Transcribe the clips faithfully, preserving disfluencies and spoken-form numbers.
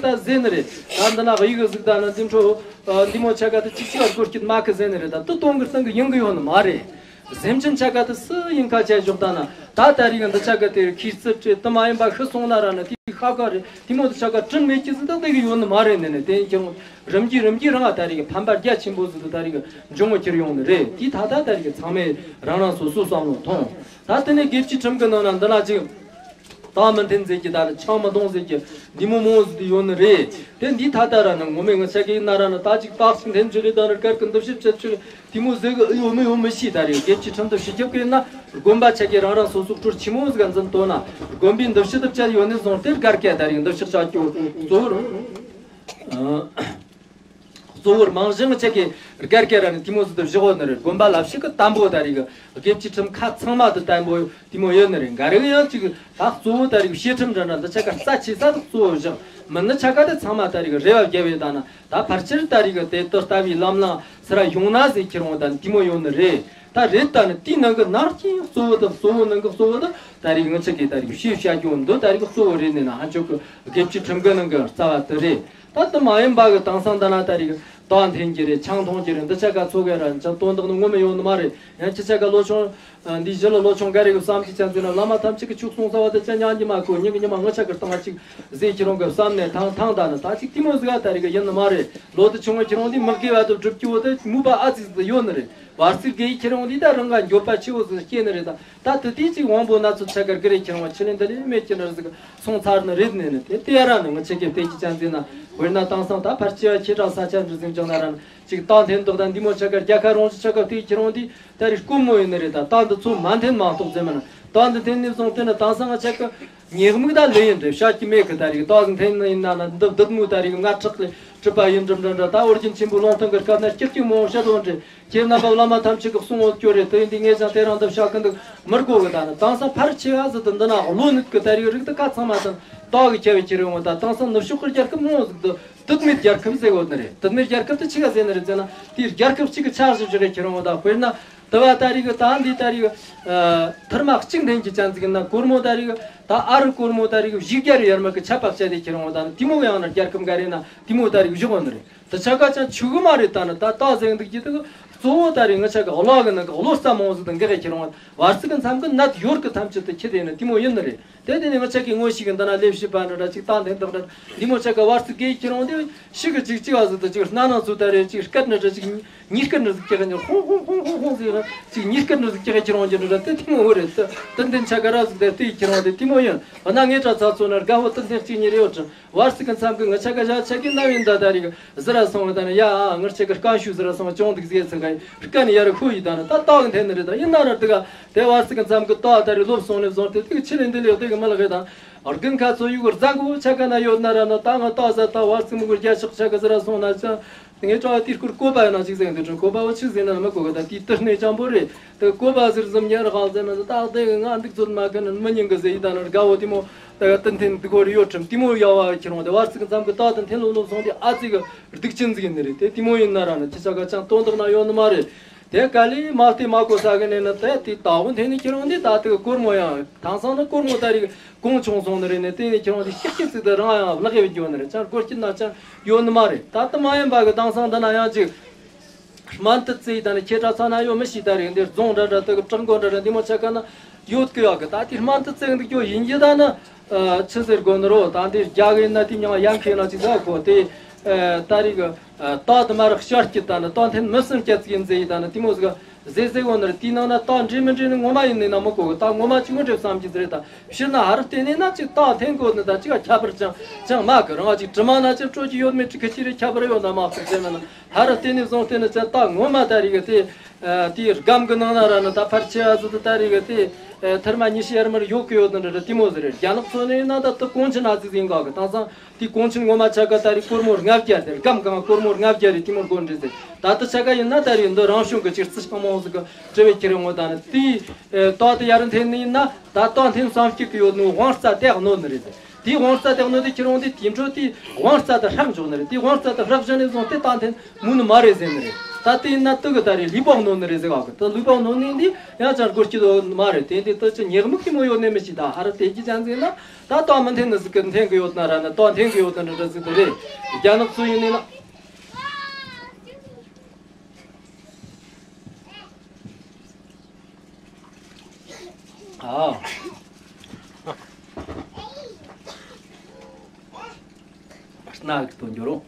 ད་ཟེར་ནི་རེད། ད་འདི་ན་དབྱིག་གི་གཟུགས་ད་ན་འདི་འཕྲོ་འདི་མོ་ཆ་ག་དེ་ཅིག་ཅིག་སྒོ་སྐྱིད་མ་གི་ཟེར་ནི་རེད། ད་དུ་གཏོང་གི་སྟངས་གི་ཡིན་གི་ཡོད་ནི་མ་རེད། སེམས་ཅན་ཆ་ག་དེ་སུ་ཡིན་ཁ་ཆད་ཞོག་ད་ན་ད་ད་རིག་འདི་ཆ་ག་དེ་ཁྱི་རྩི་བྲེ་དུ་མ་ཡིན་པ་ཤི་སོང་ན་ར་ན་དེ་ཁ་ཁ་རེད། དེ་མོ་དེ་ཆ་ག་དྲིན་མེད་ཀྱི་ཟིག་ད་དེ་གི་ཡོད་ནི་མ་རེད། ནི་ནི་དེ་ཡིན་ཀྱང་རིམ་གྱིས་རིམ་གྱིས་རང་ད་རིག་ཕན་པ་རྒྱ་ཆེན་པོ་ཟིག་ཏུ་ད་རིག་འབྱུང་བ་ཁྱེར་ཡོང་ནི་རེད། དེ་ད་ད་ད་རིག་ཚང་མས་རང་རང་སོ་སོའི་བསམ་བློ་ཐོངས། ད་དེ་ནས་དགེ་བཅུའི་ཁྲིམས་ཀྱི་ནང་ན་འདི་ན་ཅིག་ད་མི་འཐེན་ཟེར་གྱི་ད་ནི་ཆང་མི་འཐུང་ཟེར་གྱི་འདི་མོ་མོ་ཟིག་ཏུ་ཡོད་ནི་རེད། དེ་འདི་ད་ད་ར་ནི་ངོ་མས་ངི་ཆ་གི་ཡིན་ན་ར་ནི་ད་ཅིག་སྟག་ཅིག་འཐེན་ཆོག་རེད། ད་ནི་སྐར་གི་འདུ་ཤེས་བྱེད་ཆོག་རེད། དེ་མོ་ཟེར་གི་ཨེ་ཡོད་མི་ཡོད་མི་ཤེས། ད་རེད་དགེ་བཅུའི་ཁྲིམས་དུ་ཞུ་རྒྱུ་གི་ཡིན་ན་དགོན་པ་ཆ་གི་རང་རང་སོ་སོ་སྲོལ་ཆི་མོ་ཟིག་འཛིན་ཏོ་ན་དགོན་པའི་འདུ་ཤེས་དུ་བཅད་ཡོད་ནི་བཟུང་སྟེ་སྒར་སྐད་ད་རེད་འདུ་ཤེས་བྱ་རྒྱུ་གཙོ་བོར། གཙོ་བོར་རྨང་གཞི་ཆ་གི་སྒར་སྐད་ར་ནི་དེ་མོ་ཟིག་ཏུ་བཞག་ཡོད་ནི་རེད། དགོན་པ་ལ་ཞིག་གི་དམ་པོ་ད་རེད་གི་དགེ་བཅུའི་ཁྲིམས་ཁ་ཚང་མ་དུ་དམ་པོ་དེ་མོ་ཡོད་ནི་རེད། འགའ་རེ་གི་ཡང་ཅིག་ད་གཙོ་བོ་ད་རེད་གི་བཤད་ཁྲིམས་འདྲ་འདྲ་འདི་ཆ་ག་རྩ་ཆེ་ས་དུ་གཙོ་བོ་བཞག་མི་འདི་ཆ་ག་དེ་ཚང་མ་ད་རེད་གི་རེ་བ་རྒྱབ་ཡོད་ད་ན། ད་ཕལ་ཆེར་ད་རེས་ཀྱི་དེ་ལྟར་ལྟ་བུའི་ལམ་ལ་སི་ར་ཡོང་ན་ཟེར་ཁྱེར་འོང་ད་འདི་མོ་ཡོང་ནི་རེད། ད་རེད་ད་ནི་དེའི་ནང་གི་ནང་གི་གཙོ་བོ་དང་གཙོ་བོ་ནང་གི་གཙོ་བོ་དང་ད་རེས་ང་ཚོ་གི་ད་རེས་ཤེས་བྱ་རྒྱུ་འདི་ད་རེས་ཀྱི་གཙོ་བོ་རེད་ནི་ན་ཧ་ཅོག་གི་དགེ་བཅུའི་ཁྲིམས་ཀྱི་ནང་གི་རྩ་བ་དེ་རེད། ད་དེ་མ་ཡིན་པ་གི་དེང་སང་ད་ན་ད་རེས་ཀྱི་དོག་འཐེན་གྱི་རེད། ཆང་འཐུང་གྱི་རེད། འདི་ཆ་ག་ཚོ་གི་ར་ཅང་དོན་དག་ནི་ངོ་མ་ཡོང་ནི་མ་རེད། ཡང་ཁྱེད་ཆ་ག་ལོ་ཆུང་འདི་བཞི་ལ་ལོ་ཆུང་འགའ་རེ་གི་བསམ་གྱི་ཆ་འཛིན་ན་བླ་མ་ཐམས་ཅད་ཀྱི་ཆོས་གསུང་ས་བ་དེ་ཅང་ཉན་གྱི་མ་གོ་ཉིན་གྱི་ཉི་མ་ངི་ཆ་གི་སྟེང་ལ་ཅིག་ཟེར་ཁྱེད་རང་གི་བསམ་ནས་ཐང་ཐང་ད་ནི་ད་ཅིག་ཐི་མོ་ཟིག་ཨ་ད་རེ་གི་ཡིན་ནི་མ་རེད། ལོ་དུ་ཆུང་བ་ཁྱེད་རང་འདི་མི་དགེ་བ་དུ་སྒྲུབ་ཀྱི་བོ་དེ་མུ་པ་ཨ་ཙིག་ཟིག་ཡོད་ནི་རེད། བར་སྲིད་དགེ་ཡི་ཁྱེད་རང་འདི་ད་རང་ག་འགྱོད་པ་ཆེ་བོ་ཟིག་སྐྱེ་ནི་རེད། ད་ད་དུ་དེ་ཅིག་དབང་པོ་སྣ་ཚོགས་ཆ་གར་གི་རེད། ཁྱེད་རང་ཆི་ལེན་འདི་ལས་མེད་ཀྱི་ནི་རེད་ཟིག་སོང་ཚར་ནི་རེད། ནི་ནི་དེ་དེ་ཡ་ར་ནི་ངི་ཆ་གི་བལྟས་ཀྱི་ཆ་འཛིན་ན་དཔེར་ན་དེང་སང་ད་ཕར་སྐྱེ་བ་ཁྱེད་རང་ས་ཆ་འདྲི་ཟིན་ཀྱང་ན་ར་ནི། ཅིག་དོག་འཐེན་འདུག་ད་འདི་མོ་ཆ་ག་རྒྱལ་ཁ་རང་བཞིན་ཆ་ག་དེ་ཁྱེད་རང་འདི་ད་རེས་དཀོན་མོ་ཡིན་ནི་རེད། ད་དོག་འདི་ཚོ་མ་འཐེན་མ་གཏོགས་ཟེར་མ་ན་དོག་འདི་འཐེན་ནི་བཟུང་དེ་ནི་དེང་སང་ང་ཆ་ག་ཉེས་དམིགས་ད་ལོས་ཡིན་རེད་བཤད་ཀྱི་མེད་གི། ད་རེས་དོག་འཐེན་ནི་ཡིན་ན་ན་འདི་འདི་མོ་ད་རེས་ང་ཁྲག་ལས་གྲུབ་པ་ཡིན་འགྲིམ་འགྲིམ་འདྲ། ད་ཨོ་རྒྱན་ཆེན་པོ་ལུང་སྟོན་གི་སྐབས་ན་སྐྱིད་སྐྱིད་མོ་བཤད་དོན་འདྲི་ཁྱེད་རྣམ་པ་བླ་མ་ཐམས་ཅད་གི་གསུང་འོ་སྐྱོ་རེད། དེ་འདི་ངས་ཀྱང་དེ་རང་འདི་བཤད་གི་འདུག་མི་དགོས་གི། ད་ནི་དེང་སང་ཕལ་ཆེ་བ་ཟིག་ཏུ་འདི་ན་བློ་ནུས་གི་ད་རེས་རིགས་འདི་ཁ་ཚང་མ་དང་དོག་གི་ཁྱེར་བའི་ཁྱེར་ཡོང་ད་དེང་སང་ནུབ་ཕྱོགས་གི་རྒྱལ་ཁབ་མང་ཟིག་ཏུ། དུད་མེད་རྒྱལ་ཁབ་ཟེར་ཡོད་ནི་རེད། དུད་མེད་རྒྱལ་ཁབ་དེ་ཆི་ག་ཟེར་ནི་རེད་ཟེར་ན་དེའི་རྒྱལ་ཁབ་གཅིག་གི་ཆ་བཞག་བཞག་གི་ཁྱེར་འོང་ད། དཔེར་ན་དུ་བ་ད་རེས་གི་ད་འདི་ད་རེས་གི་ཨ་ཐུར་མ་གཅིག་འཐེན་གྱི་ཅན་ཟིག་ཡིན་ན་སྒོར་མོ་ད་རེས་གི་ད་ཨ་རི་སྒོར་མོ་ད་རེས་གི་བཞི་བརྒྱ་རེ་ཡར་མར་གི་ཆད་པ་བཅད་དེ་ཁྱེར་འོང་ད་ནི་དེ་མོ་གི་ཡང་ན་རྒྱལ་ཁབ་འགའ་རེ་ན་དེ་མོ་ད་རེས་གི་བཞག་ཡོད་ནི་རེད། དུ་ཆ་ག་ཅང་ཆུ་གི་མ་རེད། ད་ནི་ད་ད་ཟེར་འདུག་གི་དུ་གི་གཙོ་བོ་ད་རེས་ང་ཆ་གི་གློག་གི་ནང་གི་གློག་རྩ་མང་ཟིག་ཏུ་འགག་གི་ཁྱེར་འོང་བར་སྲིད་གི་མཚམས་གི་ནད་ཡོར་གི་ཐམས་ཅད་དུ་ཁྱེར་དེ་ནི་དེ་མོ་ཡིན་ནི་རེད། དེ་དེ་ནས་ང་ཆ་གི་ངོ་ཤེས་ཀྱི་འདི་ན་ལས་བྱེད་པ་འདྲ་འདྲ་ཅིག་ཏང་དེ་འདི་འདྲ་འདི་མོ་ཆ་ག་བར་སྲིད་དགེ་ཁྱེད་རང་དེ་ཤི་གི་ཅིག་ཅིག་བ་ཟིག་ཏུ་ཅིག་སྣ་ནང་ཚུ་ད་རེ་ཅིག་སྐད་འདྲ་འདྲ་ཅིག་ཉིས་སྐད་འདྲ་ཟིག་སྐྱེ་གི་ཉི་ཧོང་ཧོང་ཧོང་ཧོང་ཧོང་ཟིག་ཅིག་ཉིས་སྐད་འདྲ་ཟིག་སྐྱེ་གི་ཁྱེད་རང་གི་འདྲ་འདྲ་དེ་དེ་མོ་བོ་རེད། དེ་དེ་འདི་ཆ་ག་ར་ཟིག་དེ་དེ་ཁྱེད་རང་དེ་དེ་མོ་ཡིན། འོ་ན་ངས་དྲ་ཚ་ཚོ་ན་དགའ་བོ་དེ་འདི་གཅིག་ཉིས་རེ་ཡོད་ཅིང་བར་སྲིད་ཀྱི་མཚམས་ཀྱི་ང་ཆ་ག་ཞག་ཆ་གི་ན་བིན་ད་ད་རེ་གི་ཟི་ར་སོང་བ་ད་ནི་ཡ་ཨ་ངར་ཆེ་གི་སྐམ་ཤུ་ཟི་ར་སོང་བ་ཅོང་འདུག་ཟེར་ཚེ་ག་སྐད་ནི་ཡ་ར་ཁུ་ཡི་ད་ནི་ད་ཏག་འཐེན་ནི་རེད། ད་ཡིན་ན་ར་དུ་ག་དེ་བར་སྲིད་ཀྱི་མཚམས་ཀྱི་ཏག་ད་རེ་ལོབ་སོང་ནི་བཟུང་སྟེ་དུ་ཆི་ལེན་དེ་ལེགས་དེ་གི་མི་ལ་གི་ད་རྒན་ཁ་ཚོ་ཡུ་གུར་བཟང་གོ་ཆ་ག་ན་ཡོད་ན་ར་ནི་ད་ང་ཏག་ཟ་ད་བར་སྲིད་མུ་གུར་རྒྱ་ཤོག་ཆ་ག་ཟི་ར་སོང་ན་ཅང་ངས་ཀྲང་དེ་སྐོར་བཀོད་པ་ཡོད་ན་ཅིག་ཟེར་འདུག་ཅང་བཀོད་པ་བོ་ཅིག་ཟེར་ན་མི་གོ་གི་ད་དེ་ཏུ་སྣེ་ཅང་པོ་རེད། དེ་བཀོད་པ་ཟེར་ཟིམ་ཉེ་ར་ཧང་ཟེར་ན་ད་དེ་གི་ང་འདུག་ཚོད་མ་གི་ནི་མི་ཉིན་གི་ཟེར་ཡི་ད་ནི་དགའ་བོ་དེ་མོ་ད་ག་ཏན་ཏན་འདུག་གོ་རེ་ཡོད་ཁྲིམས་དེ་མོ་ཡ་བ་ཁྱེད་རང་དེ་བར་སྲིད་ཀྱི་མཚམས་ཀྱི་ཏག་ཏུ་འཐེན་ལོ་ལོ་སོང་དེ་ཨ་ཙི་གི་སྡིག་ཅན་ཟིག་ཡིན་ནི་རེད། དེ་དེ་མོ་ཡིན་ན་ར་ནི་ཅི་ཆ་ག་ཅང་དོན་དག་ན་ཡོད་ནི་མ་རེད། དེ་ག་ལས་མ་བལྟས་མ་གོ་ས་གི་ནས་ནི་དེ་དེ་ལྟ་བུ་འཐེན་ནི་ཁྱེད་རང་འདི་ད་དེ་གི་སྒོར་མོ་ཡང་དེང་སང་ནི་སྒོར་མོ་ད་རེ་གོང་ཆུང་སོང་ནི་རེད། ནི་དེ་ནི་ཁྱེད་རང་འདི་ཤིག་ཤིག་ཟིག་ཏུ་རང་ཡང་ལག་གི་འགྱོ་ནི་རེད། ཅང་སྒོར་སྐྱིད་ན་ཅང་ཡོད་ནི་མ་རེད། ད་དེ་མ་ཡིན་པ་གི་དེང་སང་འདི་ན་ཡང་ཅིག་སྨན་དུ་བཙལ་ཡི་ད་ནི་ཁྱེད་དྲ་ཚ་ན་ཡོད་མི་ཤེས། ད་རེ་འདི་རྫོང་འདྲ་འདྲ་དེ་གི་བྲག་མགོ་འདྲ་འདྲ་འདི་མོ་ཆ་ག་ན་ཡོད་གི་ཡོད་གི་ད་དེ་སྨན་དུ་བཙལ་འདུག་རྒྱུ་ཡིན་གྱི་ད་ནི། ཨ་ཆི་ཟེར་དགོས་ནི་རོ། ད་འདི་རྒྱ་གི་ན་དེ་མྱང་ཡང་ཁེ་ན་ཅི་ཟ་གོ་དེ། ཨ་ད་རེ་གི་ཨ་ཏག་དུ་མ་རག་ཤར་སྐྱིད་ད་ནི་ཏག་འཐེན་མི་སེམས་སྐྱ་ཚིག་ཡིན་ཟེར་ཡི་ད་ནི་དེ་མོ་ཟིག་ཟེར་ཟེར་གོ་ནི་རེད། དེའི་ནང་ན་ཏག་འདྲེ་མི་འདྲེ་ནི་ངོ་མ་ཡིན་ནི་ན་མི་གོ་གི་ད་ངོ་མ་ཅི་ངོ་འདྲེ་བསམ་གྱི་ཟེར་རེད། ད་ཕྱིར་ན་ཧ་རུ་བལྟས་ནས་ན་ཅིག་ཏག་འཐེན་གོ་ནི་ད་ཅིག་ཁྱད་པར་ཅང་ཅང་མ་གི་རང་ཅིག་དྲི་མ་ན་ཅིག་སྤྲོད་ཀྱི་ཡོད་མེད་ཅིག་གི་ཅི་རེད་ཁྱད་པར་ཡོད་ན་མ་ཟེར་ཟེར་ན་ན་ཧ་རུ་བལྟས་ནས་བཟུང་བལྟས་ནི་ཅང་ཏག་ངོ་མ་ད་རེ་གི་དེ། ཨ་དེའི་སྒམ་གི་ནང་ན་ར་ནི་ད་ཕར་ཆེ་བ་ཟིག་ཏུ་ད་རེ་གི་དེ་ཨ་ཐུར་མ་ཉི་ཤུ་ཡར་མར་ཡོད་གི་ཡོད་ནི་འདྲ་འདྲ་དེ་མོ་ཟིག་རེད། རྒྱ་ནག་ཚོ་ནི་ན་ད་དུ་གོང་ཆེན་ཨ་ཙི་ཟིག་ཡིན་ག་གི་དེང་སང་དེ་གོང་ཆེན་ངོ་མ་ཆ་ག་ད་རེ་སྒོར་མོ་ལྔ་བརྒྱ་དེ་སྒམ་གང་སྒོར་མོ་ལྔ་བརྒྱ་རེ་དེ་མོ་སྒོར་འདྲེ་ཟེར། ད་དུ་ཆ་ག་ཡིན་ན་ད་རེ་འདི་རང་བྱུང་གི་ཅིག་རྩི་ཤིང་མང་ཟིག་གི་བྲི་བའི་ཁྱེར་ཡོང་ད་ནི་དེའི་ཨ་ཏག་དེ་ཡར་འཐེན་ནི་ཡིན་ན་ད་ཏག་འཐེན་བསམ་སྐྱིད་གི་ཡོད་ནོ་དབང་རྩ་དེ་གནོད་ནི་རེད་ཟེར། དེའི་དབང་རྩ་དེ་གནོད་དེ་ཁྱེར་འོང་དེ་དེའི་འཕྲོ་དེའི་དབང་རྩ་དེ་ཧྲག་འཇོག་ནི་རེད། དེའི་དབང་རྩ་དེ་ཧྲག་བཞག་ནས་བཟུང་སྟེ་ད་འཐེན་མུ་ནི་མ་རེད་ཟེར་ནི་རེད། ད་དེ་ཡིན་ན་དུ་གི་ད་རེད་ལུས་པོ་གནོད་ནི་རེད་ཟེར་བ་གི། དུ་ལུས་པོ་གནོད་ནི་འདི་ཡང་ཅང་སྒོ་སྐྱིད་དོ་མ་རེད། དེ་འདི་དུ་ཅི་ཉེག་མིག་གི་མོ་ཡོད་ནི་མི་ཤེས། ད་ཧ་ར་དེ་གི་ཅང་ཟེར་ན་ད་ཏོ་མི་འཐེན་ནི་ཟིག་གི་འཐེན་གི་ཡོད་ན་ར་ན་ཏོ་འཐེན་གི་ཡོད་ན་འདྲ་འདྲ་ཟིག་དུ་རེད། རྒྱ་ནག་ཚོ་ཡིན་ནི་ན། ཨ། སྣག་ཏུ་འགྱུར་རོ།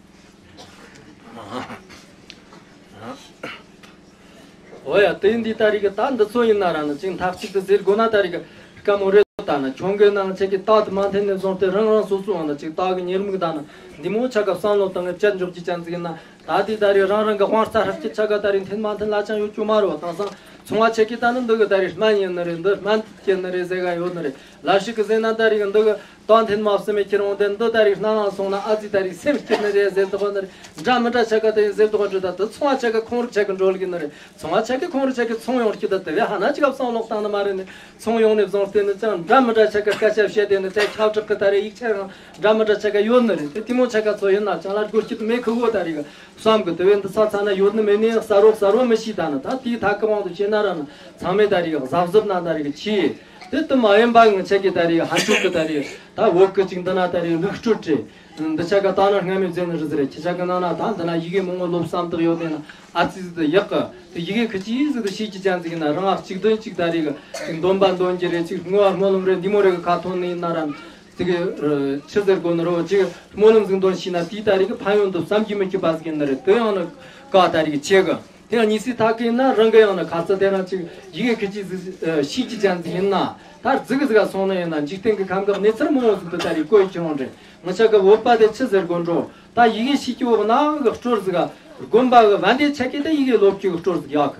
ཨོ་ཡ། དེ་འདི་ད་རིག་ད་འདི་ཚོ་ཡིན་ན་ར་ནི་ཅིག་མཐའ་གཅིག་ཏུ་ཟེར་དགོས་ན་ད་རིག་དཀའ་མོ་རེད། ད་ནི་ཁྱོད་གི་ནང་ཆེ་གི་ཏག་ཏུ་མ་འཐེན་ནས་བཟུང་སྟེ་རང་རང་སོ་སོའང་ནི་ཅིག་ཏག་གི་ཉེར་མིག་ད་ནི་འདི་མོ་ཆ་ག་བསམ་བློ་བཏང་ངེ་བཅད་འཇོག་གི་ཅན་ཟིག་ཡིན་ན། ད་དེ་ད་རེས་རང་རང་གི་དབང་རྩ་ཧྲག་གི་ཆ་ག་ད་རེས་འཐེན་མ་འཐེན་ལ་ཅང་ཡོད་རྒྱུ་མ་རེད་བ། དེང་སང་ཚོང་བ་ཆེ་གི་ད་ནི་འདི་གི་ད་རེས་སྨན་ཡིན་ནི་རེད། འདི་སྨན་སྐྱེལ་ནི་རེད་ཟེར་ག་ཡོད་ནི་རེད། ལ་ཞིག་གི་ཟེར་ན་ད་རེས་གི་འདི་གི་ཏོ་འཐེན་མ་བསམ་མེད་ཁྱེར་འོང་དེ་འདི་ད་རེས་སྣ་ནང་སོང་ན་ཨ་ཙི་ད་རེས་སེམས་སྐྱིད་ནི་རེད་ཟེར་དོ་ནི་རེད། འདྲ་མི་འདྲ་ཆ་ག་དེ་ཡིན་ཟེར་དོ་འདྲི་ད་དེ་ཚོང་བ་ཆ་ག་ཁོང་རིག་ཆ་གི་འགྲོ་ལ་གི་ནི་རེད། ཚོང་བ་ཆ་གི་ཁོང་རིག་ཆ་གི་ཚོང་ཡོང་སྐྱིད་ད་དེ་བས་ཧ་ན་ཅི་ག་བསམ་བློ་བཏང་ནི་མ་རེད་ནི། ཚོང་ཡོང་ནས་བཟུང་སྟེ་ནི་ཅང་འདྲ་མི་འདྲ་ཆ་ག་སྐད་ཆ་བཤད་དེ་ནི་དེ་ཁྱབ་བསྒྲགས་གི་ད་རེས་ཡིག་ཆ་ཡང་འདྲ་མི་འདྲ་ཆ་ག་ཡོད་ནི་རེད། དེ་དེ་མོ་ཆ་ག་ཚོ་ཡིན་ན་ཅང་ལ་སྒོ་སྐྱིད་མེད་ཁུ་གོ་ད་རེས་གི་བསམ་གི། དེ་བས་འདི་ཚ་ཚ་ན་ཡོད་ནི་མེད་ནི་གསར་རོ་གསར་རོ་མི་ཤེས། ད་ནི་ད་དེའི་ཐད་གི་དབང་དུ་བྱས་ན་ར་ནི་ཚང་མས་ད་རེས་གི་གཟབ་གཟབ་ན་ད་རེས་གི་ཆེ། དེ་དུ་མ་ཡིན་པ་ངི་ཆ་གི་ད་རེས་ཧན་ཆོག་གི་ད་རེས་ད་བོད་གི་ཅིག་འདི་ན་ད་རེས་ལུགས་སྤྲོད་དྲི། འདི་ཆ་ག་ད་ནི་སྔ་མོའི་རྫས་ནི་རི་ཟེར་ཁྱི་ཆ་གི་ནང་ན་ད་འདི་ན་ཡི་གེ་མང་པོ་ལོབས་བསམ་དག་ཡོད་དེ་ན་ཨ་ཙི་ཟི་དུ་ཡག་གི་དེ་ཡི་གེ་ཁི་ཅི་ཟི་དུ་ཤེས་ཀྱི་ཅན་ཟིག་ན་རང་ཨ་གཅིག་དོན་གཅིག་ད་རེས་གི་ཅིག་འདོན་པ་འདོན་གྱི་རེད། ཅིག་བསྔོ་བ་སྨོན་ལམ་རེད། འདི་མོ་རེ་གི་ཁ་ཐོན་ནི་ཡིན་ན་ར་ཅིག་ཆི་ཟེར་དགོས་ནི་རོ། ཅིག་སྨོན་ལམ་ཟིག་འདོན་ཤེས་ན་དེའི་ད་རེས་གི་ཕན་ཡོན་དུ་བསམ་གྱིས་མི་ཁྱབ་པ་ཟིག་ཡིན་ནི་རེད། དེ་ཡང་ནི་ཀ་ད་རེས་གི་ཆེ་གི་དེ་ཡང་གཉིས་སུའི་ཐད་ཀ་ཡིན་ན་རང་གི་ཡང་ན་ཁ་ཚ་དེ་རང་ཅིག་ཡི་གེ་ཁི་ཅི་ཟིག་ཤེས་ཀྱི་ཅན་ཟིག་ཡིན་ན་ད་ཟིག་གི་ཟིག་ག་སོང་ན་ཡིན་ན་འཇིག་རྟེན་གི་ཁམས་གི་གནས་ཚུལ་མང་བོ་ཟིག་འདི་ད་རེས་བཀོད་ཀྱི་ཡོང་རེད། ང་ཆ་གི་བོད་པ་དེ་ཆི་ཟེར་དགོས་འགྲོ། ད་ཡི་གེ་ཤེས་ཀྱི་འོག་ན་གི་སྲོལ་ཟིག་ག་དགོན་པ་གི་བན་དེ་ཆ་གི་ད་ཡི་གེ་ལོབས་ཀྱི་གི་སྲོལ་ཟིག་ཡག་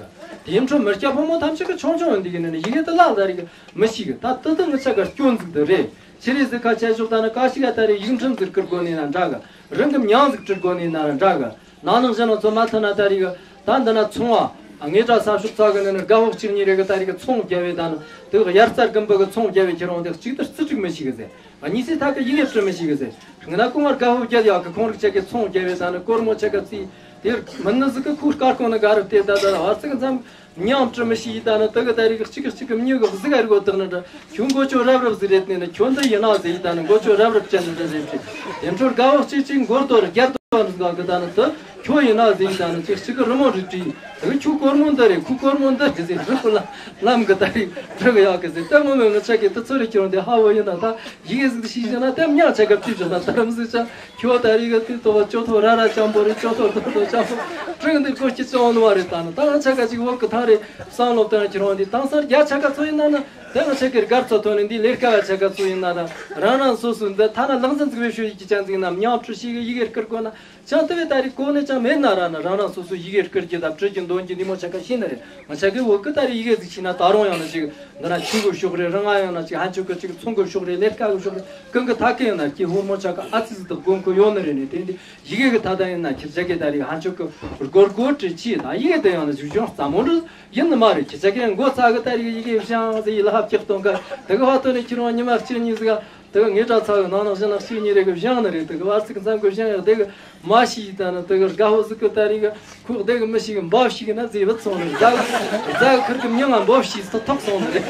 གི་དེ་འཕྲོ་མི་སྐྱ་ཕོ་མོ་ཐམས་ཅད་གི་ཆུང་ཆུང་འདི་གི་ནི་ཡི་གེ་དེ་ལ་ད་རེས་གི་མི་ཤེས་གི་ད་དེ་དེ་ང་ཆ་གི་སྐྱོན་ཟིག་དེ་རེད། ཕྱི་རེས་ཟིག་ཁ་ཆད་ཞོག་ད་ནི་ཀ་ཤི་ག་ད་རེས་ཡིག་ཁྲིམས་ཟིག་བསྐུར་དགོས་ནི་ན་འདྲ་གི་རང་གི་མྱིང་ཟིག་བྲི་དགོས་ནི་ན་འདྲ་གི་ནང་ནང་བཞིན་ནང་ཚོ་མ་ཐུན་ན་ད་རེས་གི་ད་འདི་ན་ཚོང་བ་ངེད་ཅག་ས་ཕྱོགས་ཚ་གི་ནི་ནི་དགའ་བོ་གཅིག་གཉིས་རེ་གི་ད་རེས་གི་ཚོང་རྒྱབ་བས་ད་ནི་དེ་གི་དབྱར་རྩྭ་དགུན་འབུ་གི་ཚོང་རྒྱབ་བས་ཁྱེར་འོང་དེ་གཅིག་ཏུ་རྩིས་སྒྲིག་མི་ཤེས་གི་ཟེར། གཉིས་སུའི་ཐད་གི་ཡི་གེ་བྲི་མི་ཤེས་གི་ཟེར། སྔ་ན་ཀུང་བར་དགའ་བོ་རྒྱལ་ཡག་གི་ཁོང་རིག་ཆ་གི་ཚོང་རྒྱབ་བས་ད་ནི་སྒོར་མོ་ཆ་ག་རྩིས་དེར་མི་ནི་ཟིག་གི་ཁུ་དཀར་ཁོང་ནི་དགའ་རུ་དེ་ད་ད་བར་ཚིག་མཚམས། མྱང་བྲི་མི་ཤེས་ཡིན་ད་ནི་དེ་གི་ད་རེས་གཅིག་གིས་གཅིག་གི་མྱིག་གི་གཟུགས་ཨ་རི་གོ་དག་ནི་འདྲ། ཁྱོད་མགོ་ཅོ་རབ་རབ་ཟིག་རེད་ནི་ནི་ཁྱོད་འདི་ཡིན་ན་ཟེར་ཡིན་ད་ནི་མགོ་ཅོ་རབ་རབ་ཅན་ནི་འདྲ་ཟེར་གི་དེ་འཕྲོར་དགའ་བོ་གཅིག་གཅིག་མགོ་དོར་རྒྱལ་དོ་ནི་ཟིག་གི་ད་ནི་དུ་ཁྱོད་ཡིན་ན་ཟེར་ཡིན་ད་ནི་གཅིག་གཅིག་གི་རི་མོ་རི་བྲིས་དེ་གི་ཁྱོད་སྒོར་མོ་འདི་རེད་ཁོ་སྒོར་མོ་འདི་རེད་ཟེར་རི་ཁོ་ལ་ལམ་གི་ད་རེས་འབྲི་གི་ཡག་གི་ཟེར། ད་ངོ་མས་ངི་ཆ་གི་དུ་ཚོ་རེ་ཁྱོད་འདི་ཧ་བོ་ཡིན་ན་ད་ཡི་གེ་ཟིག་ཏུ་ཤེས་ཤེ་ན་ད་མྱང་ཆ་ག་བྲིས་བྱུང་ན་ད་རམ་ཟིག་ཆ། ཁྱོད་ད་རེས་གི་དེ་ལྟོ་བ་ཅོ་ཐོ་ར་ར་ཅང་པོ་རེད། ཅོ་ཐོ་ཐོ་ཐོ་ཅང་པོ་ཀྲིང་འདི་ཀོ་ཤི་ཅང་ནོ་བ་རེད། ད་ནི་ད་ང་ཆ་ག་ཅིག་བོད་གི་ཐང་རེད་བསམ་བློ་བཏང་ཁྱེར་འོང་འདི་དེང་སང་རྒྱ་ཆ་ག་ཚོ་ཡིན་ན་ནི་དེ་ང་ཆ་གི་སྒར་ཚོ་ཐོན་ནི་འདི་ལས་ཀ་བ་ཆ་ག་ཚོ་ཡིན་ན་ད་རང་རང་སོ་སོ་འདི་ཐ་ན་ལག་འཛིན་ཟིག་བེད་སྤྱོད་ཡིག་གི་ཅན་ཟིག་ན་མྱང་ཁྲུ་ཤི་གི་ཡི་གེ་བསྐུར་དགོས་ན་ཅང་དེ་བས་ད་རེས་གོ་ནི་ཅང་མེད་ན་ར་ནི་རང་རང་སོ་སོ་ཡི་གེ་བསྐུར་གྱི་ད་བྲི་གྱི་འདོན་གྱི་འདི་མོ་ཆ་ག་ཤེས་ནི་རེད། ང་ཆ་གི་བོད་གི་ད་རེས་ཡི་གེ་ཟིག་ཤེས་ན་ད་རུང་ཡང་ན་ཅིག་འདི་ན་ཆུ་གི་ཕྱོགས་རེད། རང་ང་ཡང་ན་ཅིག་ཧན་ཆོ་གི་ཅིག་ཚོང་གི་ཕྱོགས་རེད། ལས་ཀ་གི་ཕྱོགས་རེད། གང་གི་ཐད་ཀ་ཡང་ན་སྐྱེ་ཕོ་མོ་ཆ་ག་ཨ་ཙི་ཙི་དག་དགོས་མཁོ་ཡོད་ནི་རེད་ནི། དེ་འདི་ཡི་གེ་གི་ཐད་ད་ཡིན་ན་ཁྱེད་ཅག་གི་ད་རེས་ཧན་ཆོ་གི་སྒོར་སྒོར་བྲི་ཅི་ད་ཡི་གེ་དེ་ཡང་ན་གཞུག་གཞུང་རྩ་མོ་འདྲ་ཡིན་ནི་མ་རེད། ཁྱེད་ཅག་གི་མགོ་ཚ་གི་ད་རེས་ཡི་གེ་བཞེངས་ཟེར་ཡི་ལ་ཧབ་ཀྱག་གཏོང་ག་དེ་གི་བ་ཐོན་ནི་ཁྱེད་རང་ཉི་མ་གཅིག་གཉིས་ཟིག་ག་དེ་གི་ངེད་ཅག་ཚ་གི་ནང་ནང་བཞིན་ན་གཅིག་གཉིས་རེ་གི་བཞེངས་ནི་རེད། དེ་གི་བར་ཚིག་མཚམས་གི་བཞེངས་ཡག་དེ་གི་མ་ཤེས་ད་ནི་དེ་གི་དགའ་བོ་ཟིག་གི་ད་རེས་གི་ཁོག་དེ་གི་མི་ཤེས་གི་འབབ་ཤེས་གི་ན་ཟེར་བུད་སོང་ནི་རེད། རྫ་གི་རྫ་གི་ཁུར་གི་མྱིང་ང་འབབ་ཤེས་སུ་ཐོག་སོང་ནི་རེད།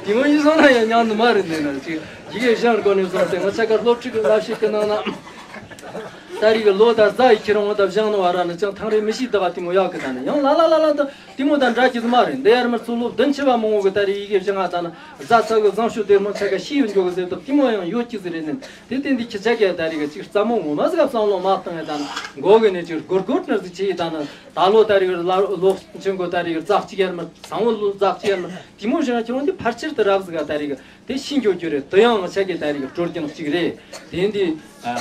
དེ་མོ་ཡིན་སོང་ན་ཡང་ཉང་ནི་མ་རེད། འདི་ན་ཅིག་ཡི་གེ་བཞེངས་དགོས་ནས་བཟུང་སྟེ་ང་ཆ་ག་སློབ་ཁྲིད་གི་ལབ་ཤེས་གི་ནང་ན་ད་རེས་གི་ལོ་ད་རྫ་ཡི་ཁྱེར་འོང་ད་བཞེངས་ནི་བ་ར་ནི་ཅང་ཐང་རེ་མི་ཤེས་ད་ག་དེ་མོ་ཡག་གི་ད་ནི་ཡང་ལ་ལ་ལ་ལ་ད་དེ་མོ་ད་འདྲ་གི་ཟི་མ་རེད། འདི་ཡར་མར་ཚོ་སློབ་བདུན་ཆེ་བ་མང་བོ་གི་ད་རེས་ཡི་གེ་བཞེངས་ང་ད་ནི་རྫ་ཚ་གི་བཟང་ཤོས་དེར་མོ་ཆ་ག་ཤེས་ཡོད་འགྱོ་གི་ཟེར་ད་དེ་མོ་ཡང་ཡོད་ཀྱི་ཟི་རེད་ནི། དེ་སྟེང་འདི་ཁྱེད་ཅག་གི་ད་རེས་གི་ཅིག་རྩ་མོ་ངོ་མ་ཟིག་ག་བསམ་བློ་མ་བཏང་ཡ་ད་ནི་མགོ་གི་ནས་ཅིག་སྒོར་སྒོར་ནར་ཟིག་ཆེ་ཡི་ད་ནི་ད་ལོ་ད་རེས་གི་ལ་ལོ་ཆེན་གོ་ད་རེས་གི་རྫ་གཅིག་ཡར་མར་སང་བོ་ལོ་རྫ་གཅིག་ཡར་མར་དེ་མོ་བཞེངས་ཁྱེད་རང་འདི་ཕལ་ཆེར་དུ་རབ་ཟིག་ག་ད་རེས་གི་དེ་ཤེས་འགྱོ་རྒྱུ་རེད། དེ་ཡང་ང་ཆ་གི་ད་རེས་གི་སྲོལ་རྒྱུན་གཅིག་རེད། དེ་འདི་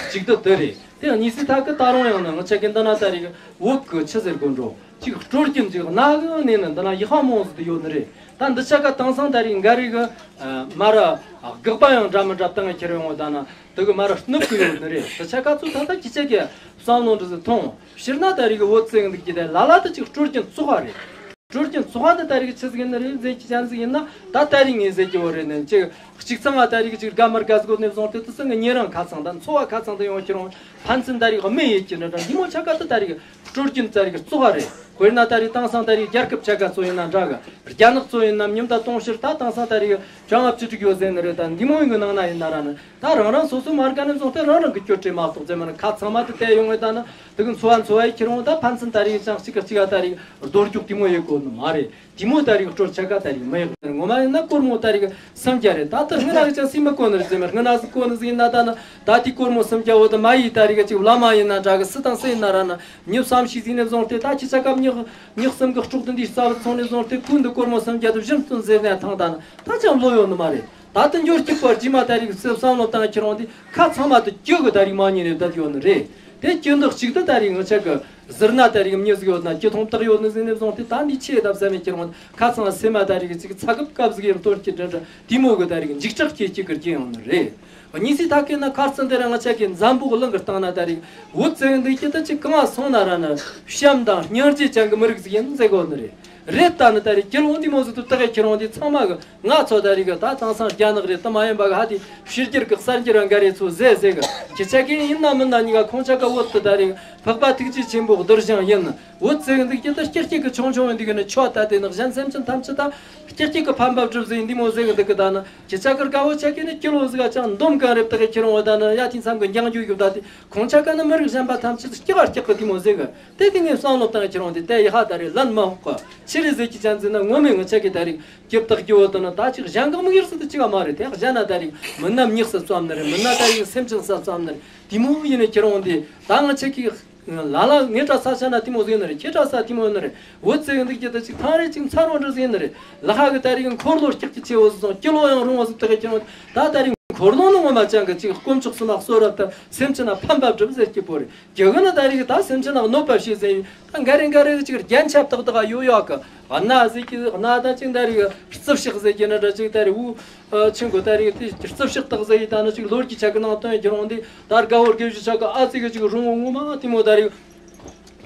གཅིག་ཏུ་དེ་རེད། དེ་ཡང་གཉིས་སུ་ཐད་ཀི་ད་རུང་ཡང་ན་ང་ཆ་གི་འདི་ན་ད་རེས་གི་བོད་གི་ཆི་ཟེར་དགོས་འགྲོ་གཅིག་སྲོལ་རྒྱུན་གཅིག་གནའ་གི་ནས་ནི་འདི་ན་ཡི་ཧ་མོ་ཟིག་ཏུ་ཡོད་ནི་རེད། ད་འདི་ཆ་ག་དེང་སང་ད་རེས་འགའ་རེ་གི་མ་ར་དགག་པ་ཡང་འདྲ་མི་འདྲ་བཏང་ཁྱེར་ཡོང་ད་ན་དེ་གི་མ་ར་སྣུབ་གི་ཡོད་ནི་རེད། འདི་ཆ་ག་ཚོ་ད་ལྟ་ཁྱེད་ཅག་གི་བསམ་བློ་འདི་ཟིག་ཐོངས་ཕྱིར་ན་ད་རེས་གི་བོད་ཟེར་གི་འདུག་གི་དེ་ལ་ལ་དུ་གཅིག་སྲོལ་རྒྱུན་བཙོག་པ་རེད། སྲོལ་རྒྱུན་བཙོག་པ་དེ་ད་རིག་ཆི་ཟིག་ཡིན་ནི་རེད་ཟེར་གྱི་ཅན་ཟིག་ཡིན་ན། ད་ད་རིག་ངས་ཟེར་གྱི་བོ་རེད་ནི་ཅིག་གཅིག་ཚང་བ་ད་རིག་ཅིག་དགའ་མི་དགའ་ཟིག་གོ་ནས་བཟུང་སྟེ་དུ་སང་གི་ཉེ་རང་ཁ་ཚང་དང་འཚོ་བ་ཁ་ཚང་དུ་ཡོང་ཁྱེར་འོང་ཕན་ཚུན་ད་རིག་མི་ཡེད་ཀྱི་འདྲ་འདྲ་འདི་མོ་ཆ་ག་དུ་ད་རིག་སྲོལ་རྒྱུན་ད་རིག་བཙོག་པ་རེད། དཔེར་ན་ད་རིག་དེང་སང་ད་རིག་རྒྱལ་ཁབ་ཆ་ག་ཚོ་ཡིན་ན་འདྲ་གི་རྒྱ་ནག་ཚོ་ཡིན་ན་ཉིན་ད་དུང་ཕྱིར་ད་དེང་སང་ད་རིག་བྱང་བ་བཅུ་དྲུག་ཡོད་ཟེར་ནི་རེད། ད་འདི་མོ་ཡིན་གི་ནང་ན་ཡིན་ན་ར་ནི་ད་རང་རང་སོ་སོ་མ་དགའ་ནས་བཟུང་སྟེ་རང་རང་གི་སྐྱོ་བྲེལ་མ་གཏོགས་ཟེར་མ་ནི་ཁ་ཚང་མ་དུ་བལྟས་ཡོང་ངེ་ད་ནི་དུ་གི་འཚོ་བ་འཚོ་བ་ཡི་ཁྱེར་འོང་ད་ཕན་ཚུན་ད་རིག་ཅང་གཅིག་ག་གཅིག་ག་ད་རིག་རྡོ་རྒྱུག་འདི་མོ་ཡེད་གོ་ནི་མ་རེད། དེ་མོ་ད་རིག་སྲོལ་ཆ་ག་ད་རིག་མི་ཡག་ངོ་མ་ཡིན་ན་སྒོར་མོ་ད་རིག་སུམ་བརྒྱ་རེད། ད་ལྟ་སྔ་ན་ཅང་སྲིད་མི་གོ་ནི་རེད་ཟེར་མི་སྔ་ན་སུ་གོ་ནི་ཟིག་ཡིན་ན་ད་ནི་ད་དེ་སྒོར་མོ་སུམ་བརྒྱ་འོ་ད་མ་ཡིས་ད་རིག་ཅིག་བླ་མ་ཡིན་ན་འདྲ་གི་སུ་དང་སུ་ཡིན་ན་ར་ནི་མྱི་བསམ་ཤེས་ཟིག་ནས་བཟུང་སྟེ་ད་ཁྱི་ཆ་སྐམ་ཉག་ཉག་གསུམ་གི་སྲོག་དུ་འདི་རྩ་བ་ཚོང་ནས་བཟུང་སྟེ་ཀུན་ཏུ་སྒོར་མོ་སུམ་བརྒྱ་དུ་བཞིན་སྟོན་ཟེར་ནས་ཐང་ད་ནི་ད་ཅང་ལོ་ཡོད་ནི་མ་རེད། ད་ལྟ་འབྱོར་གྱི་བར་རྗེས་མ་ད་རིག་སེམས་བསམ་བློ་བཏང་ཁྱེར་འོང་དེ་ཁ་ཚང་མ་དུ་སྐྱོ་གི་ད་རིག་མ་ཉིན་རེ་བསྡད་ཡོད་ནི་རེད། དེ་སྐྱོ་འདོགས་གཅིག་ཏུ་ད་རིག་ངི་ཆ་གི་ཟུར་ན་ད་རིག་མྱི་ཟིག་ཡོད་ན་སྐྱོ་ཐོང་བཏགས་ཡོད་ནི་ཟིག་ནས་བཟུང་སྟེ་ད་འདི་ཆེ་ད་བསམ་མེད་ཁྱེར་འོང་ཁ་ཚང་སེམས་མ་ད་རིག་ཅིག་ཚ་གབ་གབ་ཟིག་ཡིན་གཏོར་གྱི་དྲན་དྲན་དེ་མོ་གི་ད་རིག་འཇིགས་སྐྲག་སྐྱེ་གཅིག་གི་རྒྱུ་ཡོང་ནི་རེད། གཉིས་སི་ཐ་ཀེ་ན་ཁར་ཙན་དེ་ར་ང་ཆ་གི་འཛམ་བུ་གི་གླིང་གི་སྟེང་ན་ད་རིག་བོད་ཙེ་གི་འདུག་ཀྱི་ད་ཅིག་གང་སོང་ན་ར་ནི་བྱམས་དང་སྙིང་རྗེ་ཅན་གི་མི་རིགས་ཟིག་ཡིན་ཟེར་གོ་ནི་རེད། རེད་ད་ནི་ད་རེས་ཁྱེད་རང་འདི་མོ་ཟིག་ཏུ་ལྟ་གི་ཁྱེད་རང་འདི་ཚང་མ་གི་ང་ཚོ་ད་རེས་གི་ད་དེང་སང་རྒྱ་ནག་རེད་དུ་མ་ཡིན་པ་གི་ཧ་དེ་ཕྱི་རྒྱལ་གི་གསར་འགྱུར་རང་འགའ་རེ་ཚོ་ཟེ་ཟེ་གི་ཁྱེད་ཆ་གི་ཡིན་ན་མིན་ན་གཉིས་ཀ་ཁོང་ཆ་ག་བོད་དུ་ད་རེས་འཕགས་པ་ཐུགས་རྗེ་ཆེན་པོ་གདུལ་ཞིང་ཡིན། བོད་ཟེ་གི་འདུག་ཀྱི་ད་སྐྱིད་སྐྱིད་གི་ཆུང་ཆུང་འདི་གི་ནི་ཆོ་ད་དེ་ནི་གཞན་སེམས་ཅན་ཐམས་ཅད་ད་སྐྱིད་སྐྱིད་གི་ཕན་པ་སྒྲུབ་ཟེ་འདི་མོ་ཟེ་གི་འདུག་གི་ད་ནི་ཁྱེད་ཆ་གི་དགའ་བོ་ཆ་གི་ནི་སྐྱིད་ལོ་ཟིག་ག་ཅང་འདོམ་གང་རེད་ད་གི་ཁྱེད་རང་བོ་ད་ནི་ཡ་དེ་མཚམས་གི་འགྱང་རྒྱུ་ཡོད་ད་དེ་ཁོང་ཆ་ག་ནི་མི་རིགས་གཞན་པ་ཐམས་ཅད་སྐྱིད་ག་སྐྱིད་གི་འདི་མོ་ཟེ་གི་དེ་དེ་ངས་བསམ་བློ་བཏང་ཁྱེད་རང་དེ་དེ་ཡི་ཧ་ད་རེ་ལན་མ་ཧོག་ག་ཕྱི་རེ་ཟེར་གྱི་ཅན་ཟེར་ན་ངོ་མས་ངི་ཆ་གི་ད་རེ་སྐྱིད་བཏགས་རྒྱུ་བོ་དེ་ནི་ད་ཅིག་གཞན་གང་མི་ཡེར་སྲིད་དུ་ཅི་ག་མ་རེད། དེ་གཞན་ན་ད་རེ་མི་ནམ་ཉག་ས་བཙམ་ནི་རེད། མི་ན་ད་རེ་སེམས་ཅན་ས་བཙམ་ནི་རེད། དེ་མོ་ཡིན་ནི་ཁྱེད་རང་དེ་ད་ངི་ཆ་གི་ལ་ལ་ངའི་གྲྭ་ས་ཆ་ན་དེ་མོ་ཟེར་ནི་རེད། ཁྱེད་གྲྭ་ས་དེ་མོ་ཡིན་ནི་རེད། བོད་ཟེར་གི་འདུག་ཀྱི་ད་ཅིག་ཐང་རེ་ཅིག་མཚར་བོ་འདྲ་ཟེར་ནི་རེད། ལ་ཧ་གི་ད་རེ་གི་འཁོར་ལོ་སྐྱག་གི་ཆེ་བོ་ཟེར་སོང་སྐྱིད་ལོ་ཡང་རུང་བ་ཟེར་ད་གི་ཁྱེད་རང་ད་ད་རེ་འཁོར་ལོ་ནི་ངོ་མ་ཅང་གི་ཅིག་དཀོན་མཆོག་གསུམ་ལ་གསོལ་རབ་ད་སེམས་ཅན་ན་ཕན་པ་སྒྲུབ་ཟེར་སྐྱིད་པོ་རེད། རྒྱུ་གི་ནི་ད་རེས་ད་སེམས་ཅན་ལ་གནོད་པ་བྱེད་ཟེར་ཡིན། ད་འགའ་རེ་འགའ་རེ་ཅིག་རྒྱན་ཆ་བཏགས་བཏགས་ཡོད་ཡོད་གི་གནའ་ཟེར་གི་གནའ་ད་ཅིག་ད་རེས་རྩིབས་ཤག་ཟེར་གི་ནི་འདྲ་ཅིག་ད་རེས་འུ་ཆུང་གི་ད་རེས་དེ་རྩིབས་ཤག་བཏགས་ཟེར་ཡིན། ད་ནི་ཅིག་ལོ་རྒྱུས་ཆ་གི་ནང་དོན་གྱི་རུང་འདི་ད་དགའ་བོ་དགེ་བཤེས་ཆ་གི་ཨ་ཙི་གི་ཅིག་རུང་བོ་ངོ་མ་དེ་མོ་ད་རེས་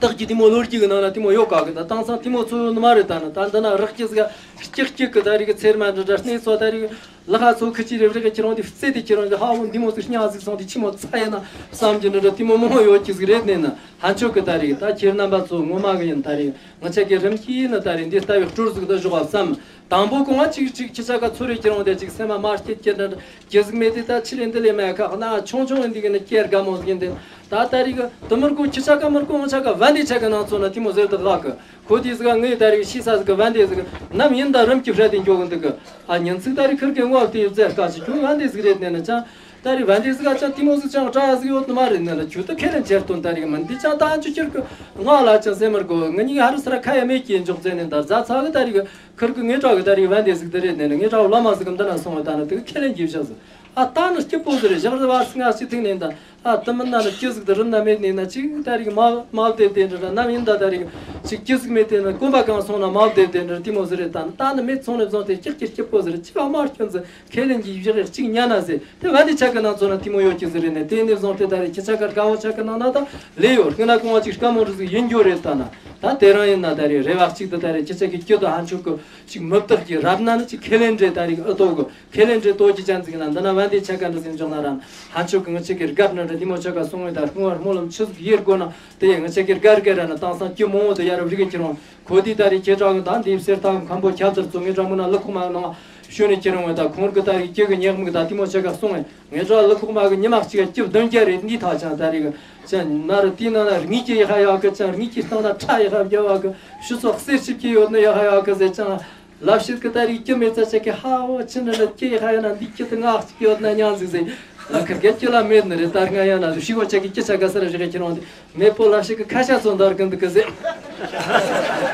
བཏགས་ཀྱི་དེ་མོ་ལོ་རྒྱུས་གི་ནང་ན་དེ་མོ་ཡོད་ག་གི་ད་དེང་སང་དེ་མོ་ཚོ་ཡོད་ནི་མ་རེད། ད་ནི་ད་འདི་ན་རག་གི་ཟིག་སྐྱིད་སྐྱིད་གི་ད་རེས་གི་ཚེར་མ་འདྲ་འདྲ་སྣེ་ཚོ་ད་རེས་ལ་ཁ་ཚོ་ཁི་ཅི་རེ་རེ་གི་ཁྱེད་རང་དེ་རྩེ་དེ་ཁྱེད་རང་གི་ཧ་བོ་འདི་མོ་ཟིག་སྙག་ཟིག་སོང་དེ་ཆི་མོ་ཚ་ཡིན་ན་བསམ་གྱི་འདྲ་འདྲ་དེ་མོ་མང་བོ་ཡོད་ཀྱི་ཟིག་རེད། ནས་ན་ཧན་ཆོག་གི་ད་རེས་ད་ཁྱེད་རྣམ་པ་ཚོ་ངོ་མ་གི་ཡིན། ད་རེས་ང་ཆ་གི་རིམ་གྱིས་ནི་ད་རེས་འདི་ལྟ་བུའི་སྲོལ་ཟིག་ད་བཞག་པ་བསམ། དང་པོ་གོང་བ་གཅིག་གཅིག་ཁྱི་ཆ་ག་ཚོ་རེ་ཁྱེད་རང་དེ་གཅིག་སེམས་མ་མ་སྐྱིད་ཀྱི་འདྲ་འདྲ་གི་ཟིག་མེད་དེ་ད་ཕྱི་རེ་འདི་ལས་མེད་ཁ་གནའ་ཆུང་ཆུང་འདི་གི་ནི་སྐྱེར་དགའ་མོ་ཟིག་ཡིན་དེ་ད་ད་རེས་གི་དུ་མུར་གོ་ཁྱི་ཆ་ག་མུར་གོ་ང་ཆ་ག་བན་དེ་ཆ་གི་ནང་ཚོ་ན་དེ་མོ་ཟེར་དུ་ལག་གི་ཁོ་དེ་ཟིག་ངའི་ད་རེས་ཤི་ས་ཟིག་གི་བན་དེ་ཟིག་ནམ་ཡིན་ད་རིམ་གྱིས་བྲལ་དེ་འགྱོ་གི་འདུག་གི་ཨ་ཉིན་ཚིག་ད་རེས་ཁིར་གི་ངོ་དེ་ཟེར་དཀའ་ཅིག་ཁྱོད་བན་དེ་ཟིག་རེད་ནས་ན་ཅང་ད་རེས་བན་དེ་ཟིག་ཨ་ཅང་དེ་མོ་ཟིག་ཅང་གྲ་ཟིག་ཡོད་ནི་མ་རེད་ནས་ན་ཁྱོད་ད་ཁས་ལེན་བྱེད་དོན་ད་རེས་མིན་དེ་ཅང་ད་ཨ་ཅུ་ཁྱེར་གི་ང་ལ་ཅང་སེམས་མར་གོ་ང་གཉིས་ཧ་རི་སི་ར་ཁ་ཡ་མེད་ཀྱི་འཇོག་ཟེར་ནས་ད་རྫ་ཚ་གི་ད་རེས་གི་ཁིར་གི་ངའི་གྲོགས་གི་ད་རེས་བན་དེ་ཟིག་དེ་རེད་ནས་ན་ངའི་གྲོགས་བླ་མ་ཟིག་གི་འདི་ན་སོང་བ་ད་ན་དེ་གི་ཁས་ལེན་གྱིས་བཞག་ཟིག་ཨ་ད་ནི་སྐྱིད་པོ་ཟིག་རེད། ཞག་རི་བར་སི་ང་ཞིག་ཐིག་ནས་ད། ཨ་དུ་མི་ན་ནི་སྐྱི་ཟིག་དུ་རིམ་ན་མེད་ནས་ན་ཅིག་ད་རིག་མ་མ་བདེ་བདེ་འདྲ་འདྲ་ནམ་ཡིན་ད་ད་རིག་ཅིག་སྐྱི་ཟིག་མེད་དེ་ན་གོམ་པ་གང་སོང་ན་མ་བདེ་བདེ་འདྲ་དེ་མོ་ཟིག་རེད། ད་ནི་ད་ནི་མེད་སོང་ནས་བཟུང་སྟེ་སྐྱིད་སྐྱིད་སྐྱིད་པོ་ཟིག་རེད། ཅི་ཨ་མ་སྐྱོན་ཟིག་ཁས་ལེན་གྱི་བཞག་གཅིག་ཉན་ན་ཟེར་དེ་བ་དེ་ཆ་གི་ནང་ཚོ་ན་དེ་མོ་ཡོད་ཀྱི་ཟིག་རེད་ནས་དེ་ནས་བཟུང་སྟེ་ད་རིག་ཁྱི་ཆ་གར་དགའ་བོ་ཆ་གི་ནང་ན་ད་ལས་ཡོད་སྔ་ན་གོང་བ་ཅིག་དཀའ་མོ་རུ་ཟིག་ཡིན་རྒྱུ་རེད། ད་ན་ད་དེ་རང་ཡིན་ན་ད་རིག་རེ་བ་གཅིག་ཏུ་ད་རིག་ཁྱི་ཆ་གི་སྐྱིད་དུ་ཧན་ཆོག་གི་ཅིག་མི་བདག་གི་རབ་ན་ནི་ཅིག་ཁས་ལེན་འདྲེ་ད་རིག་ཨི་ཏོ་གི་ཁས་ལེན་འདྲེ་ལྟོ་གི་ཅན་ཟིག་ན་འདི་ན་བན་དེ་ཆ་ག་འདྲ་ཟིན་འཇོག་ན་རང་ཧ་ཆོ་གི་ང་ཆ་གི་རྒད་ན་འདྲ་དེ་མོ་ཆ་ག་སོང་བའི་ད་སྔོན་བར་སྨོན་ལམ་ཆུ་ཟིག་ཡེར་དགོ་ན་དེ་ཡང་ང་ཆ་གི་རྒད་རྒད་ར་ན་དེང་སང་སྐྱི་མོ་བོ་དེ་ཡར་བི་གི་ཁྱེར་འོང་ཁོ་དེ་ད་རེ་ཁྱེད་ཅག་གི་ད་འདི་སེར་ཐང་མཁན་པོ་ཁྱབ་ཚར་ཚོ་ངེད་ཅག་མུ་ན་ལུ་ཁུག་མ་ནང་ཤོད་ནས་ཁྱེར་འོང་བའི་ད་ཁོང་གི་ད་རེ་སྐྱི་གི་ཉག་མིག་ད་དེ་མོ་ཆ་ག་སོང་བས་ངེད་ཅག་ལུ་ཁུག་མ་གི་ཉི་མ་གཅིག་ག་སྐྱི་བདུན་བརྒྱ་རེ་འདི་ཐག་ཅང་ད་རེ་གི་ཅང་ན་རེ་དེ་ནང་ན་རིག་གི་ཡི་ཧ་ཡག་གི་ཅང་རིག་གི་སྟེང་ན་ཁྲ་ཡི་ཧ་བརྒྱབ་བ་གི་ཕྱི་ཚོགས་གསེར་ཞིབ་ཀྱི་ཡོད་ནི་ཡི་ཧ་ཡག་གི་ཟེར་ཅང་། ལབ་ཤེས་ཀི་ད་རིག་སྐྱི་མེད་ཙ་ཆ་ཀི་ཧ་འོ་ཆི་ནི་ནི་སྐྱི་ཧ་ཡ་ན་འདི་སྐྱི་དུ་ངག་ཅིག་ཡོད་ན་ཉང་ཟིག་ཟེར། ལ་ཁི་རྒྱལ་སྐྱི་ལ་མེད་ནི་རེད། ད་ང་ཡ་ན་ལུ་ཤི་གོ་ཆ་ཀི་སྐྱི་ཆ་ག་ས་ར་ཞིག་ཁྱེད་རང་དེ་མེད་པོ་ལབ་ཤེས་ཀི་ཁ་ཤ་ཚོ་འདར་གི་འདུག་གི་ཟེར།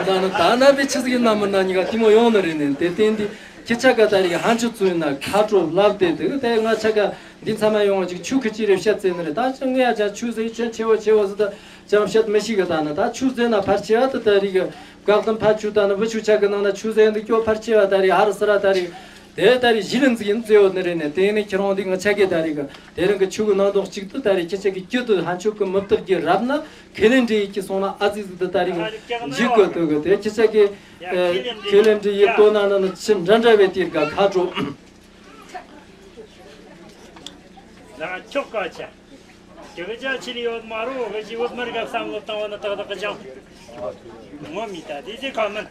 ད་ནི་ད་ན་བི་ཆི་ཟིག་ཡིན་ན་མིན་ན་གཉིས་ཀ་དེ་མོ་ཡོང་ནི་རེད་ནི་དེ་བརྟེན་དེ་ཁྱི་ཆ་ག་ད་རིག་ཧན་ཆུ་ཚུ་ཡིན་ན་ཁ་དྲོ་ལབ་དེ་དེ་དེ་ང་ཆ་ག་འདི་ཚང་མ་ཡོང་བ་ཅིག་ཆུ་ཁི་ཅི་རེ་བཤད་ཚེ་ནི་རེད། ད་ཆ་ངས་ཡ་ཆ་ཆུ་ཟེར་ཁྱོད་ཆེ་བོ་ཆེ་བོ་ཟེར་ད། ཅང་བཤད་མི་ཤེས་གི་ད་ནི་ད་ཆུ་ཟེར་ན་ཕར་ཆེ་བ་དུ་ད་རིག་བཀག་དམ་ཕར་ཆུ་ད་ནི་བུ་ཆུ་ཆ་གི་ནང་ན་ཆུ་ཟེར་འདི་སྐྱོ་ཕར་ཆེ་བ་ད་རིག་ཧར་སི་ར་ད་རིག་ དེ་ད་རེས་གཞི་ལ་འཛིན་ཡིན་ཟེར་ཡོད་ནི་རེད་ནས། དེ་ནས་ཁྱེད་རང་འདི་ང་ཆ་གི་ད་རེས་གི་དེ་རིང་གི་ཆུ་གི་ནང་དོག་གཅིག་ཏུ་ད་རེས་ཁྱེད་ཆ་གི་རྒྱུ་དུ་ཧན་ཆོག་གི་མི་བདག་གི་རབ་ན་ཁས་ལེན་འདྲེ་ཡིད་ཀྱི་སོང་ན་ཨ་ཙི་ཙི་དུ་ད་རེས་གི་འཇིག་གི་དུ་གི་དེ་ཁྱེད་ཆ་གི་ཁས་ལེན་འདྲེ་ཡིད་དོ་ན་ན་ན་ཆི་འདྲ་འདྲ་བའི་དེར་ག་ཁ་དྲོ། ལ་ཆོག་ག་ཆ། དེ་གི་ཅག་ཆི་ལི་ཡོད་མ་རོ་གི་ཅི་བོད་མི་རིགས་བསམ་བློ་བཏང་བ་ན་ཏག་ཏག་གི་ཅང་། ངོ་མི་ལྟ་དེ་ཅི་ཁ་མིན།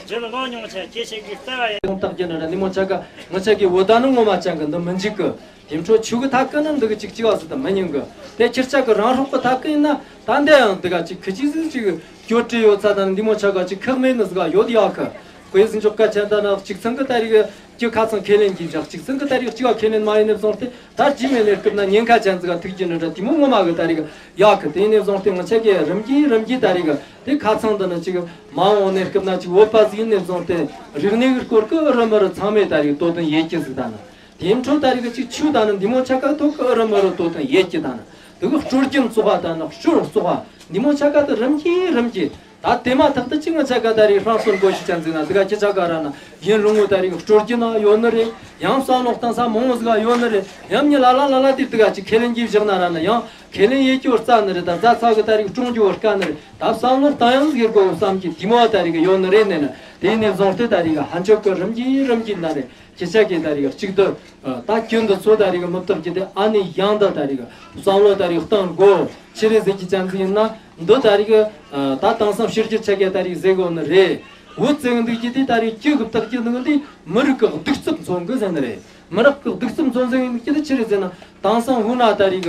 ཇི་ལ་ལོ་ཉུང་ཆ་ཁྱེད་ཤེས་གི་ལྟ་ཡ། ཡང་དག་རྒྱུ་ནི་ར་ནི་མོ་ཆ་ག་ང་ཆ་གི་བོད་ད་ནི་ངོ་མ་ཅང་གི་འདི་མི་འཇིག་གི། དེ་འཕྲོ་ཆུ་གི་ཐག་གི་ནི་འདི་གི་ཅིག་ཅི་བ་སི་ད་མི་ཉུང་གི། དེ་ཁྱེད་ཅག་གི་རང་སྲོག་གི་ཐག་གི་ཡིན་ན་ད་འདི་ཡང་འདི་ག་ཅིག་ཁི་ཅི་ཟིག་ཅིག་གི་སྐྱོ་བྲེ་ཡོད་ཚ་ད་ནི་འདི་མོ་ཆ་ག་ཅིག་ཁག་མེད་ནི་ཟིག་ག་ཡོད་ཡ་གི། དཔེ་ཟིན་འཇོག་ག་ཆ་ད་ན་གཅིག་ཚང་གི་ད་རིག་གི་ཁ་ཚང་ཁས་ལེན་གྱིས་བཞག་གཅིག་ཚང་གི་ད་རིག་གཅིག་ག་ཁས་ལེན་མ་ཡིན་ནི་བཟུང་སྟེ་ད་རྗེས་མའི་གནས་སྐབས་ན་ཉེན་ཁ་ཅན་ཟིག་ག་ཐུག་གྱི་ནི་འདྲ་དེ་མོ་ངོ་མ་གི་ད་རིག་ཡག་གི། དེ་ནས་བཟུང་སྟེ་ང་ཆ་གི་རིམ་གྱིས་རིམ་གྱིས་ད་རིག་དེ་ཁ་ཚང་འདི་ནི་ཅིག་མ་འོངས་གནས་སྐབས་ན་ཅིག་བོད་པ་ཟིག་ཡིན་ནས་བཟུང་སྟེ་རིག་གནས་ཀྱི་སྐོར་གི་རི་མི་རི་ཚང་མས་ད་རིག་དོ་དོན་ཡེད་ཀྱི་ཟིག་ད་ནི། དེ་འཕྲོ་ད་རིག་གཅིག་ཆུ་ད་ནི་འདི་མོ་ཆ་ག་ཐོག་གི་རི་མི་རི་དོ་དོན་ཡེད་ཀྱི་ད་ནི། དེ་གི་སྲོལ་རྒྱུན་བཙོག་པ་ད་ནི་སྲོལ་བཙོག་པ་འདི་མོ་ཆ་ག་དེ་རིམ་གྱིས་རིམ་གྱིས། ད་དེ་མ་ཐག་ཏུ་ཅི་ང་ཆ་ག་ད་རིག་ཧྲང་སོན་གོ་ཤི་ཅན་ཟིག་ན་དེ་ག་ཁྱེད་ཆ་ག་ར་ན་ཡིན་རུང་ངོ་ད་རིག་སྲོལ་རྒྱུན་ན་ཡོད་ནི་རེད། ཡང་བསམ་བློ་བཏང་ས་མང་བོ་ཟིག་ཡོད་ནི་རེད། ཡང་མྱི་ལ་ལ་ལ་ལ་དེ་དེ་ག་ཅིག་ཁས་ལེན་གྱིས་བཞག་ན་ར་ན་ཡང་ཁས་ལེན་ཡེད་རྒྱུ་རྩ་ནི་རེད། ད་རྩ་ཚ་གི་ད་རིག་སྲུང་རྒྱུ་བོ་དཀའ་ནི་རེད། ད་བསམ་བློ་བཏང་ཡང་ཟིག་གོ་བསམ་གྱི་དེ་མོ་ད་རིག་ཡོད་ནི་རེད་ནི་ན། དེ་ནས་བཟུང་སྟེ་ད་རིག་ཧན་ཆོག་གི་རིམ་གྱིས་རིམ་གྱིས་ན་རེད། ཁྱེད་ཆ་གི་ད་རིག་གཅིག་ཏུ་ད་ཁྱོད་འདི་ཚོ་ད་རིག་མི་བཏགས་ཀྱི་དེ་ཨ་ནི་ཡང་ད་ད་རིག་བསམ་བློ་ད་རིག་བཏང་དགོ། ཆི་རེད་ཟེར་གྱི་ཅན་ཟིག་ཡིན་ན་འདི་ད་རིག་ད་དེང་སང་ཕྱི་རྒྱལ་ཆ་ག་ད་རིག་ཟེར་གོ་ནི་རེད། བོད་ཟེར་འདུག་ཀྱི་དེ་ད་རིག་ཁྱོད་གི་བཏགས་ཀྱི་འདུག་འདི་མི་རིགས་གི་གདུག་རྩུབ་མཚོན་གི་ཟེར་ནི་རེད། མི་རིགས་གི་གདུག་རྩུབ་མཚོན་ཟེར་འདུག་ཀྱི་དེ་ཆི་རེད་ཟེར་ན་དེང་སང་ཧུ་ན་ད་རིག་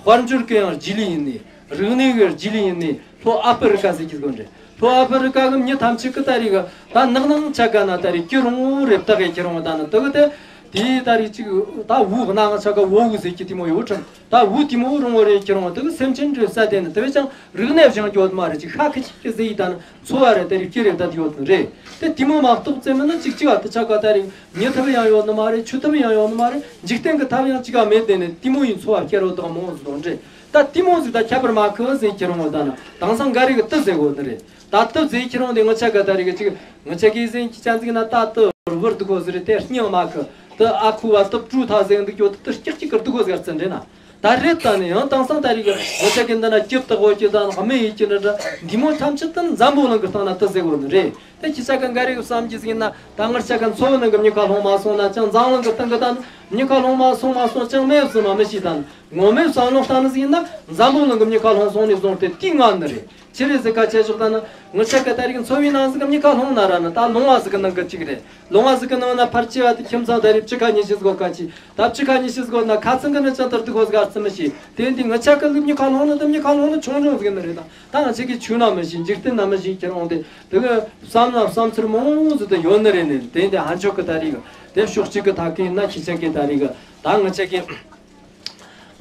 དཔལ་འབྱོར་གི་ཡང་རྗེས་ལུས་ཡིན་ནི། རིག་གནས་ཀྱི་རྗེས་ལུས་ཡིན་ནི་ལྷོ་ཨ་ཕི་རི་ཀ་ཟེར་གྱི་དགོས་རེད། ལྷོ་ཨ་ཕི་རི་ཀ་གི་མྱི་ཐམས་ཅད་ཀྱི་ད་རེས་ཀྱི་ད་ནག་ནང་ཆ་ག་ན་ད་རེས་སྐྱིད་རུང་རེད་བཏགས་ཡས་ཁྱེད་རང་ད་ནི་དེ་གི་དེ་དེའི་ད་རེས་ཅིག་ད་བུ་གནའ་ང་ཆ་ག་བོ་བུ་ཟེར་གྱི་དེ་མོ་ཡོད་ཁྲིམས་ད་བུ་དེ་མོ་རུང་བ་རེད། ཁྱེད་རང་དེ་གི་སེམས་ཅན་འདྲེ་ས་དེ་ནི་དེ་བས་ཀྱང་རིག་གནས་སྦྱང་རྒྱུ་མ་རེད། ཅིག་ཤ་ཁི་ཅིག་གི་ཟེར་ཡི་ད་ནི་འཚོ་བ་རེད། ད་རེས་སྐྱིད་རེད་ད་ཡོད་ནི་རེད། དེ་དེ་མོ་མ་གཏོགས་ཙེ་མིན་ན་ཅིག་ཅིག་ཨ་དེ་ཆ་ག་ད་རེས་མྱི་ཐབས་ཡང་ཡོད་ནི་མ་རེད། ཆུ་ཐབས་ཡང་ཡོད་ནི་མ་རེད། འཇིག་རྟེན་གི་ཐབས་ཡང་ཅིག་ག་མེད། དེ་ནི་དེ་མོ་ཡི་འཚོ་བ་སྐྱེལ་རོགས་དང་མོ་ཟོ་འདྲེ། ད་ལྟད་མོ་ཟིག་ད་ཁྱད་པར་མ་ཁུ་ཟེར་ཁྱེར་འོང་ད་ན་དེང་སང་འགའ་རེ་གི་ཏི་ཟེར་གོ་ནི་རེད། ད་ཏི་ཟེར་ཁྱེར་འོང་དེ་ངི་ཆ་ག་ད་རེ་གི་ཅིག་ངི་ཆ་གི་ཟེར་ཁྱི་ཅན་ཟིག་ན་ད་ཏི་བུར་འདུག་གོ་ཟེར་རེད། དེ་སྙིང་མ་ཁུ་ཏི་ཨ་ཁུ་བ་ཏི་བྲུ་ཐ་ཟེར་འདུག་ཡོད་ཏི་སྐྱག་གཅིག་གི་འདུག་གོ་ཟེར་ཙི་འདྲེ་ན། ད་རེད་ད་ནི་ཡང་དེང་སང་ད་རེ་གི་ངི་ཆ་གི་འདི་ན་སྐྱིབ་ཏི་གོ་ཁྱི་ད་ན་མི་ཡི་ཁྱི་འདྲ་འདྲ་འདི་མོ་ཐམས་ཅད་ཏི་འཛམ་བུ་གླིང་གི་སྟེང་ན་ཏི་ཟེར་གོ་ནི་རེད། དེ་ཁྱི་ཆ་ག་འགའ་རེ་གི་བསམ་གྱི་ཟིག་ན་ད་ངར་ཆ་ག་འཚོ་བའི་ནང་གི་མྱི་ཁ་ལྷུང་མ་སོང་ན་ཅང་འཛམ་གླིང་གི་སྟེང་གི་ད་ནི་མྱི་ཁ་ལྷུང་མ་སོང་མ་སོང་ཅང་མེད་ཟེར་ན་མི་ཤེས་ད་ནི། ངོ་མའི་བསམ་བློ་བཏང་ནི་ཟིག་ཡིན་ན་འཛམ་བུ་གླིང་གི་མྱི་ཁ་ལྷུང་སོང་ནས་བཟུང་སྟེ་དེའི་ངང་ནི་རེད། ཆི་རེད་ཟེར་ཁ་ཆད་བཞག་ད་ནི་ངི་ཆ་ག་ད་རིག་འཚོ་བའི་ནང་ཟིག་གི་མྱི་ཁ་ལྷུང་ན་ར་ནི་ད་ལོང་བ་ཟིག་གི་ནང་གི་གཅིག་རེད། ལོང་བ་ཟིག་གི་ནང་ན་ཕར་ཆེ་བ་དེ་ཁྱིམ་ཚང་ད་རེད་བཅུ་ཁ་ཉི་ཤུ་ཟིག་གོ་ཁ་ཆེ་ད་བཅུ་ཁ་ཉི་ཤུ་ཟིག་གོ་ན་ཁ་ཚང་གི་ནི་ཅང་ལྟར་དུ་གོ་ཟིག་ཨར་ཙི་མི་ཤེས། དེ་འདི་ངི་ཆ་ག་ལུག་མྱི་ཁ་ལྷུང་ནི་ད་མྱི་ཁ་ལྷུང་ནི་ཆུང་ཆུང་ཟིག་ནི་རེད། ད་ད་ང་ཆ་གི་ཆུ་ན་མི་ཤེས། འཇིག་རྟེན་ན་མི་ཤེས། ཁྱེད་རང་དེ་དེ་གི་བསམ་ན་བསམ་ཚུལ་མང་བོ་ཟིག་ད་ཡོད་ནི་རེད། ནི་དེ་འདི་ཧན་ཆོག་གི་ད་རིག་དེ་ཕྱོགས་གཅིག་གི་ད་གི་ན་ཁྱི་ཆ་གི་ད་རིག་ད་ངི་ཆ་གི་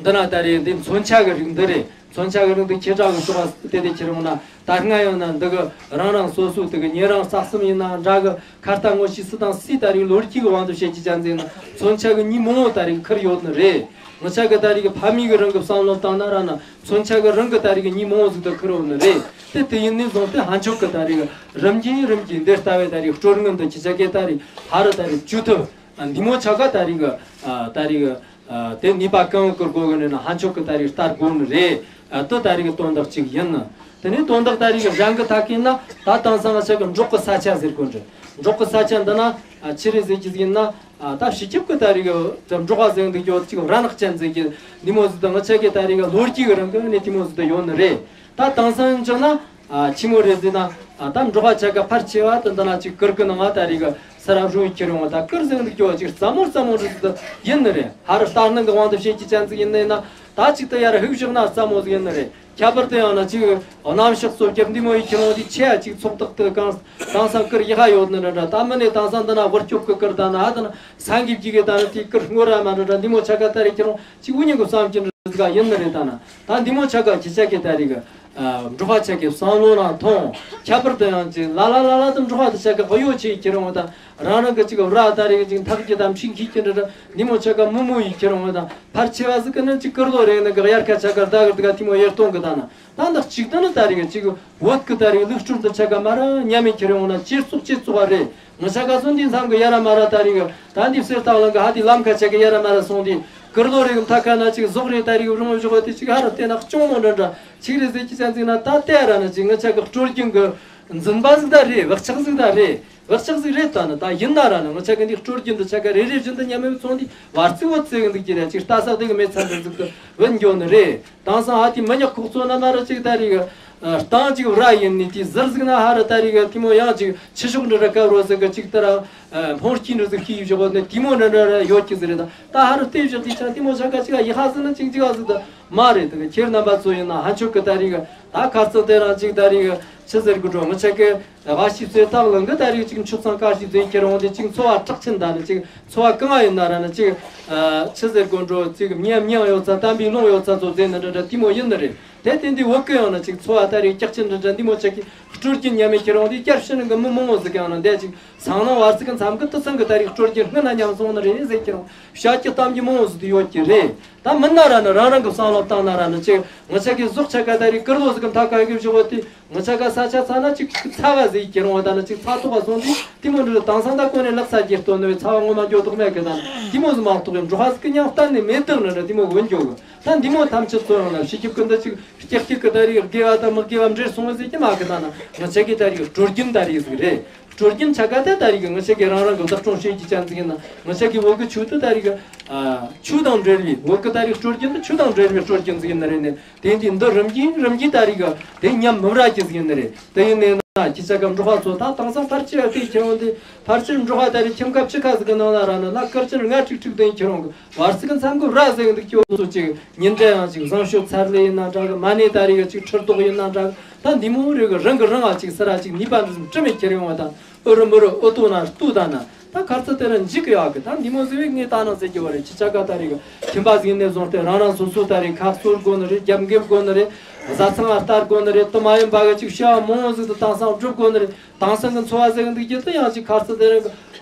འདི་ན་ད་རེས་འདི་མཚོན་ཆ་གི་རིགས་འདི་རེད། མཚོན་ཆ་གི་རིགས་འདི་ཁྱེད་ཅག་གི་སོགས་པ་དེ་དེ་ཁྱེར་འོང་ན་ད་སྔ་ཡོད་ན་འདི་གི་རང་རང་སོ་སོ་དེ་གི་ཉེ་རང་ས་གསུམ་ཡིན་ན་འདྲ་གི་ཁ་ལྟ་ངོ་ཤེས་སུ་དང་སུས་ད་རེས་ལོ་རྒྱུས་གི་དབང་དུ་བྱེད་ཀྱི་ཅན་ཟེར་ན་མཚོན་ཆ་གི་ཉི་མོ་ད་རེས་ཁུར་ཡོད་ནི་རེད། ངི་ཆ་གི་ད་རེས་གི་ཕ་མེས་གི་རང་གི་བསམ་བློ་བཏང་ན་ར་ན་མཚོན་ཆ་གི་རང་གི་ད་རེས་གི་ཉི་མོ་ཟིག་ཏུ་ཁུར་ཡོད་ནི་རེད། དེ་དེ་ཡིན་ནི་བཟུང་སྟེ་ཧན་ཆོག་གི་ད་རེས་གི་རིམ་གྱིས་རིམ་གྱིས་འདི་ལྟ་བའི་ད་རེས་སྤྲོ་ངན་འདི་ཁྱི་ཆ་གི་ད་རེས་ཧ་རི་ད་རེས་བཅུ་ཐུབ་འདི་མོ་ཆ་ག་ད་རེས་གི་ད་རེས་གི་དེ་ནུས་པ་གང་བཀུར་དགོས་གི་ནི་ན་ཧན་ཆོག་གི་ད་རེས་ལྟར་དགོས་ནི་རེད། དེ་ད་རེས་གི་དོན་དག་ཅིག་ཡིན། དེ་ནས་དོན་དག་ད་རེས་གི་རང་གི་ཐད་ཀིན་ན་ད་དེང་སང་ང་ཆ་གི་འབྲོག་གི་ས་ཆ་ཟེར་དགོས་འདྲི། འབྲོག་གི་ས་ཆ་འདི་ན་ཆི་རེད་ཟེར་གྱི་ཟིན་ན་ད་ཕྱི་ཁྱབ་གི་ད་རེས་གི་འབྲོག་པ་ཟེར་འདུག་ཡོད་ཅིག་ར་ནག་ཅན་ཟེར་གྱི་འདི་མོ་ཟིག་ད་ང་ཆ་གི་ད་རེས་གི་ལོ་རྒྱུས་གི་རང་གི་ནི་འདི་མོ་ཟིག་ད་ཡོད་ནི་རེད། ད་དེང་སང་ཡིན་ཅིག་ན་ཆི་མོ་རེད་ཟེར་ན་ད་འབྲོག་པ་ཆ་ག་ཕར་ཆེ་བ་དེ་འདི་ན་ཅིག་ཀིར་གི་ནང་ང་ད་རེས་གི་ས་ར་རུ་ཁྱེར་ཡོང་ད་ཀིར་ཟེར་འདུག་ཡོད་ཅིག་རྩ་མོ་རྩ་མོ་རེད་ཟིག་ད་ཡིན་ནི་རེད། ཧ་རི་ལྟར་སྣང་གི་དབང་དུ་བྱེད་ཀྱི་ཅན་ཟིག་ཡིན་ནི་ན་ད་ཅིག་ད་ཡར་ཧིག་བཞག་ན་རྩ་མོ་ཟིག་ཡིན་ནི་རེད། ཁྱད་པར་དུ་ཡང་ན་ཅིག་གནམ་ཕྱོགས་སོ་རྒྱབ་འདི་མོ་ཡི་ཁྱེར་འོང་དེ་ཆེ་ཡ་ཅིག་ཚོགས་བདག་ཏུ་གང་དེང་སང་ཀིར་ཡི་ཧ་ཡོད་ནི་འདྲ་འདྲ། ད་མི་ནས་དེང་སང་འདི་ན་ཝར་སྐྱོབ་ཀི་ཀིར་ད་ན་ཨ་ད་ན་སང་གི་བགྱི་གི་ད་ན་དེ་ཀིར་སྔོ་ར་མ་འདྲ་འདྲ་འདི་མོ་ཆ་ག་ད་རེ་ཁྱེར་འོང་ཅིག་འུ་གཉིས་གི་བསམ་གྱི་འདྲ་ཟིག་ཡིན་ནི་རེད། ད་ན་ད་འདི་མོ་ཆ་ག་ཁྱི་ཆ་གི་ད་རེ་གི་འབྲོག་པ་ཆ་གི་བསམ་བློ་ན་མཐོང་། ཁྱད་པར་དུ་ཡང་ཅིག་ལ་ལ་ལ་ལ་དུ་འབྲོག་པ་དུ་ཆ་གི་གཡོ་ཆེ་ཁྱེར་འོང་ད། རང་རང་གི་ཅིག་ར་ད་རེ་གི་ཅིག་འཐག་གི་དང་ཕྱིན་ཁྱི་ཁྱི་འདྲ་འདྲ་འདི་མོ་ཆ་ག་མུ་མུ་ཡི་ཁྱེར་འོང་ད། ཕར་ཆེ་བ་ཟིག་གི་ནི་ཅིག་ཀིར་ལོ། རེད་ནི་གི་དབྱར་ཁ་ཆ་ག་ཟླ་གི་དུ་ག་ཐི་མོ་ཡེར་གཏོང་གི་ད་ན། ད་འདི་གཅིག་ཏུ་ནི་ད་རེ་གི་གཅིག་བོད་གི་ད་རེ་གི་ལུགས་སྲོལ་འདི་ཆ་ག་མ་ར་ཉམས་མེད་ཁྱེར་ཡོང་ན་ཅིར་ཙོག་ཅིར་ཙོག་ག་རེད། ང་ཆ་ག་སོང་དུས་མཚམས་གི་ཡ་ར་མ་ར་ད་རེ་གི་ད་འདི་གསེར་རྟ་གླིང་གི་ཧ་དི་ལམ་ཁ་ཆ་གི་ཡ་ར་མ་ར་སོང་དུས་ཀིར་ལོ་རེ་གི་མཐའ་ཁ་ན་ཅིག་ཟོག་རེ་ད་རེ་གི་རུང་བཞག་དེ་ཅིག་ཧ་ར་བལྟས་ན་གཅུང་མོ་འདྲ་འདྲ་ཅིག་རེ་ཟེར་གྱི་ཅན་ཟིག་ན། ད་ལྟ་ར་ན་ཅིག་ང་ཆ་གི་སྲོལ་རྒྱུན་གི་འཛིན་པ་ཟིག་ད་རེད། བག་ཆགས་ཟིག་ད་རེད། བག་ཆགས་ཟིག་རེད། ད་ནི་ད་ཡིན་ན་ར་ནི་ང་ཆ་གི་འདི་སྲོལ་རྒྱུན་འདི་ཆ་ག་རེ་རེ་བཞིན་དུ་ཉམས་མེད་ཚོང་འདི་བར་རྩི་བོ་བཙལ་གི་འདུག་གི་རེད། ཅིག་ལྟ་ས་དེ་གི་མེད་ཚར་འདི་ཟིག་ཏུ་བུད་འགྱོ་ནི་རེད། དེང་སང་ཧ་དེ་མི་ཉག་ཁོག་ཚོ་ན་མ་ར་ཅིག་ད་རེ་གི་ཨ་སྟངས་ཅིག་ར་ཡིན་ནི་དེ་ཟུར་ཟིག་ན་ཧ་ར་ད་རེ་གི་དེ་མོ་ཡང་ཅིག་ཕྱི་ཕྱོགས་འདྲ་ར་ཀ་རོ་ཟིག་གི་ཅིག་ད་ར་ཨ་སྨོན་སྐྱིན་འདྲ་ཟིག་ཤི་ཡི་བཞག་ནི་དེ་མོ་འདྲ་འདྲ་ར་ཡོད་ཀྱི་ཟིག་རེད། ད་ད་ཧ་ར་བལྟས་བཞག་དེ་ཆ་དེ་མོ་ཆ་ག་ཅིག་ཡི་ཧ་ཟིག་ན་ཅིག་ཅིག་ཨ་ཟིག་ད་མ་རེད། དེ་གི་ཁྱེད་རྣམ་པ་ཚོ་ཡིན་ན་ཧན་ཆོག་གི་ད་རེ་གི་ད་ཁ་རྩང་དེ་རང་ཅིག་ད་རེ་གི་ཆི་ཟེར་གི་འགྲོ་ང་ཆ་གི་ཝ་ཤི་ཚོའི་སྟག་ལུང་གི་ད་རེས་ཅིག་མཆུ་ཚང་དཀར་ཞིག་ཟེར་ཁྱེར་འོང་དེ་ཅིག་འཚོ་བ་དྲག་ཆེན་ད་ནི་ཅིག་འཚོ་བ་གང་ཡིན་ན་ར་ནི་ཅིག་ཨ་ཆི་ཟེར་དགོས་འགྲོ་ཅིག་མཉམ་མྱང་ཡོད་ཚ་དམ་པའི་ལུང་ཡོད་ཚ་ཚོ་ཟེར་ནི་འདྲ་འདྲ་དེ་མོ་ཡིན་ནི་རེད། དེ་དེ་འདི་བོད་ཀི་ཡང་ན་ཅིག་འཚོ་བ་ད་རེས་སྐྱག་ཆེན་འདྲ་འདྲ་འདི་མོ་ཅག་གི་སྲོལ་རྒྱུན་ཉམས་མེད་ཁྱེར་འོང་དེ་སྐྱབས་ཕྱི་ནང་གི་མི་མང་བོ་ཟིག་ཡང་ན་འདས་ཅིག་སང་ནང་བར་ཚིགས་མཚམས་ཀི་དུ་ཚང་གི་ད་རེས་སྲོལ་རྒྱུན་སྔོན་ན་ཉམས་སོང་ནི་རེད་ཟེར་ཁྱེར་འོང་བཤད་ཀྱི་གཏམ་གྱི་མང་བོ་ཟིག་དེ་ཡོད་ཀྱི་རེད། ད་མིན་ན་ར་ནི་རང་རང་གི་བསམ་བློ་བཏང་ན་ར་ནི་ཅིག་ང་ཆ་གི་ཟོག་ཆ་ག་ད་རེས་ཀིར་ལོ་ཟིག་གི་མཐའ་ཁ་གི་བཞི་བོ་དེ། ང་ཆ་ག་ས་ཆ་ཚ་ན་ཅིག་ཚ་བ་ཟིག་ཁྱེར་འོང་ད་ནི་ཅིག་ཚ་ཐོག་ག་སོང་དུས་དེ་མོ་འདྲ་དེང་སང་ད་གོ་ནས་ལག་ས་རྒྱས་སྟོན་ནི་བའི་ཚ་བ་ངོ་མ་འགྱོ་ཐོག་མེད་གི་ད་ནི་དེ་མོ་ཟིག་མ་གཏོགས་གི་འགྲོ་ཧ་ཟིག་གི་མྱང་གཏན་ནས་མེད་དག་ནི་འདྲ་དེ་མོ་གི་འགྱོ་གི། ད་འདི་མོ་ཐམས་ཅད་ཚོ་ཡང་ན་ཕྱི་ཁྱབ་ཀུན་ད་ཅིག་སྐྱག་སྐྱག་གི་ད་རེས་དགེ་བ་དང་མི་དགེ་བ་འབྲེལ་སོང་བ་ཟིག་གི་མ་གི་ད་ན་ང་ཆ་གི་ད་རེས་སྲོལ་རྒྱུན་ད་རེས་ཟིག་རེད། སྲོལ་རྒྱུན་ཆ་ག་དེ་ད་རེས་གི་ང་ཆ་གི་རང་རང་གི་བདག་སྐྱོང་བྱེད་ཀྱི་ཅན་ཟིག་ཡིན་ན་ང་ཆ་གི་བོད་གི་ཆོས་དེ་ད་རེས་གི་ཨ་ཆོས་དང་འབྲེལ་བའི་བོད་གི་ད་རེས་སྲོལ་རྒྱུན་དེ་ཆོས་དང་འབྲེལ་བའི་སྲོལ་རྒྱུན་ཟིག་ཡིན་ནི་རེད་ནི། དེ་འདི་འདི་རིམ་གྱིས་རིམ་གྱིས་ད་རེས་གི་དེ་ཉམས་མི་ར་གི་ཟིག་ཡིན་ནི་རེད། དེ་ཡིན་ནས་ན་ཁྱི་ཆ་ག་འབྲོག་པ་ཚོ་ད་དེང་སང་ཕར་ཆེ་བ་དེ་ཁྱེར་འོང་དེ་ཕར་ཆེར་འབྲོག་པ་ད་རེས་ཁྱིམ་ཁ་ཕྱི་ཁ་ཟིག་གི་ནང་ན་ར་ནི་ལ་སྐར་ཆེན་ལྔ་དྲུག་དྲུག་དེ་ཁྱེར་འོང་གི་བར་ཚིགས་མཚམས་གི་ར་ཟེར་གི་འདུག་ཁྱོད་ཚོ་ཅིག་ཉིན་དྲན་ཡང་ཅིག་བཟང་སྤྱོད་ཚར་ལེ་ཡིན་ན་འདྲ་གི་མ་ནས་ད་རེས་གི་ཅིག་ཁྲི་ཏོག་ཡིན་ན་འདྲ་གི་ད་འདི་མོ་རེ་གི་རང་གི་རང་ཨ་ཅིག་ས་ར་ཅིག་ནུས་པ་འདི་ཙམ་དྲི་མེད་ཁྱེར་ཡོང་བ་དང་ཨུ་རུ་མུ་རུ་ཨུ་ཏུ་ན་ལྟུ་ད་ན། ད་གར་ཚོད་དེ་རིང་འཇིག་གི་ཡོད་གི། ད་འདི་མོ་ཟེར་བའི་ངས་ད་ནང་ཟེར་གྱི་བ་རེད། ཁྱི་ཆ་ག་ད་རེས་གི་ཁྱིམ་པ་ཟིག་ནས་བཟུང་སྟེ་རང་རང་སོ་སོ་ད་རེས་ཁ་གསོ་དགོས་ནི་རེད། རྒྱབ་འགེབས་དགོས་ནི་རེད། བཟའ་ཚང་ལ་ལྟ་དགོས་ནི་རེད། དུ་མ་ཡིན་པ་གི་ཅིག་བྱ་བ་མང་བོ་ཟིག་ཏུ་དེང་སང་སྒྲུབ་དགོས་ནི་རེད། དེང་སང་གི་འཚོ་བ་ཟེར་གི་འདུག་རྒྱུ་དུ་ཡང་ཅིག་གར་ཚོད་དེ་རིང་གི་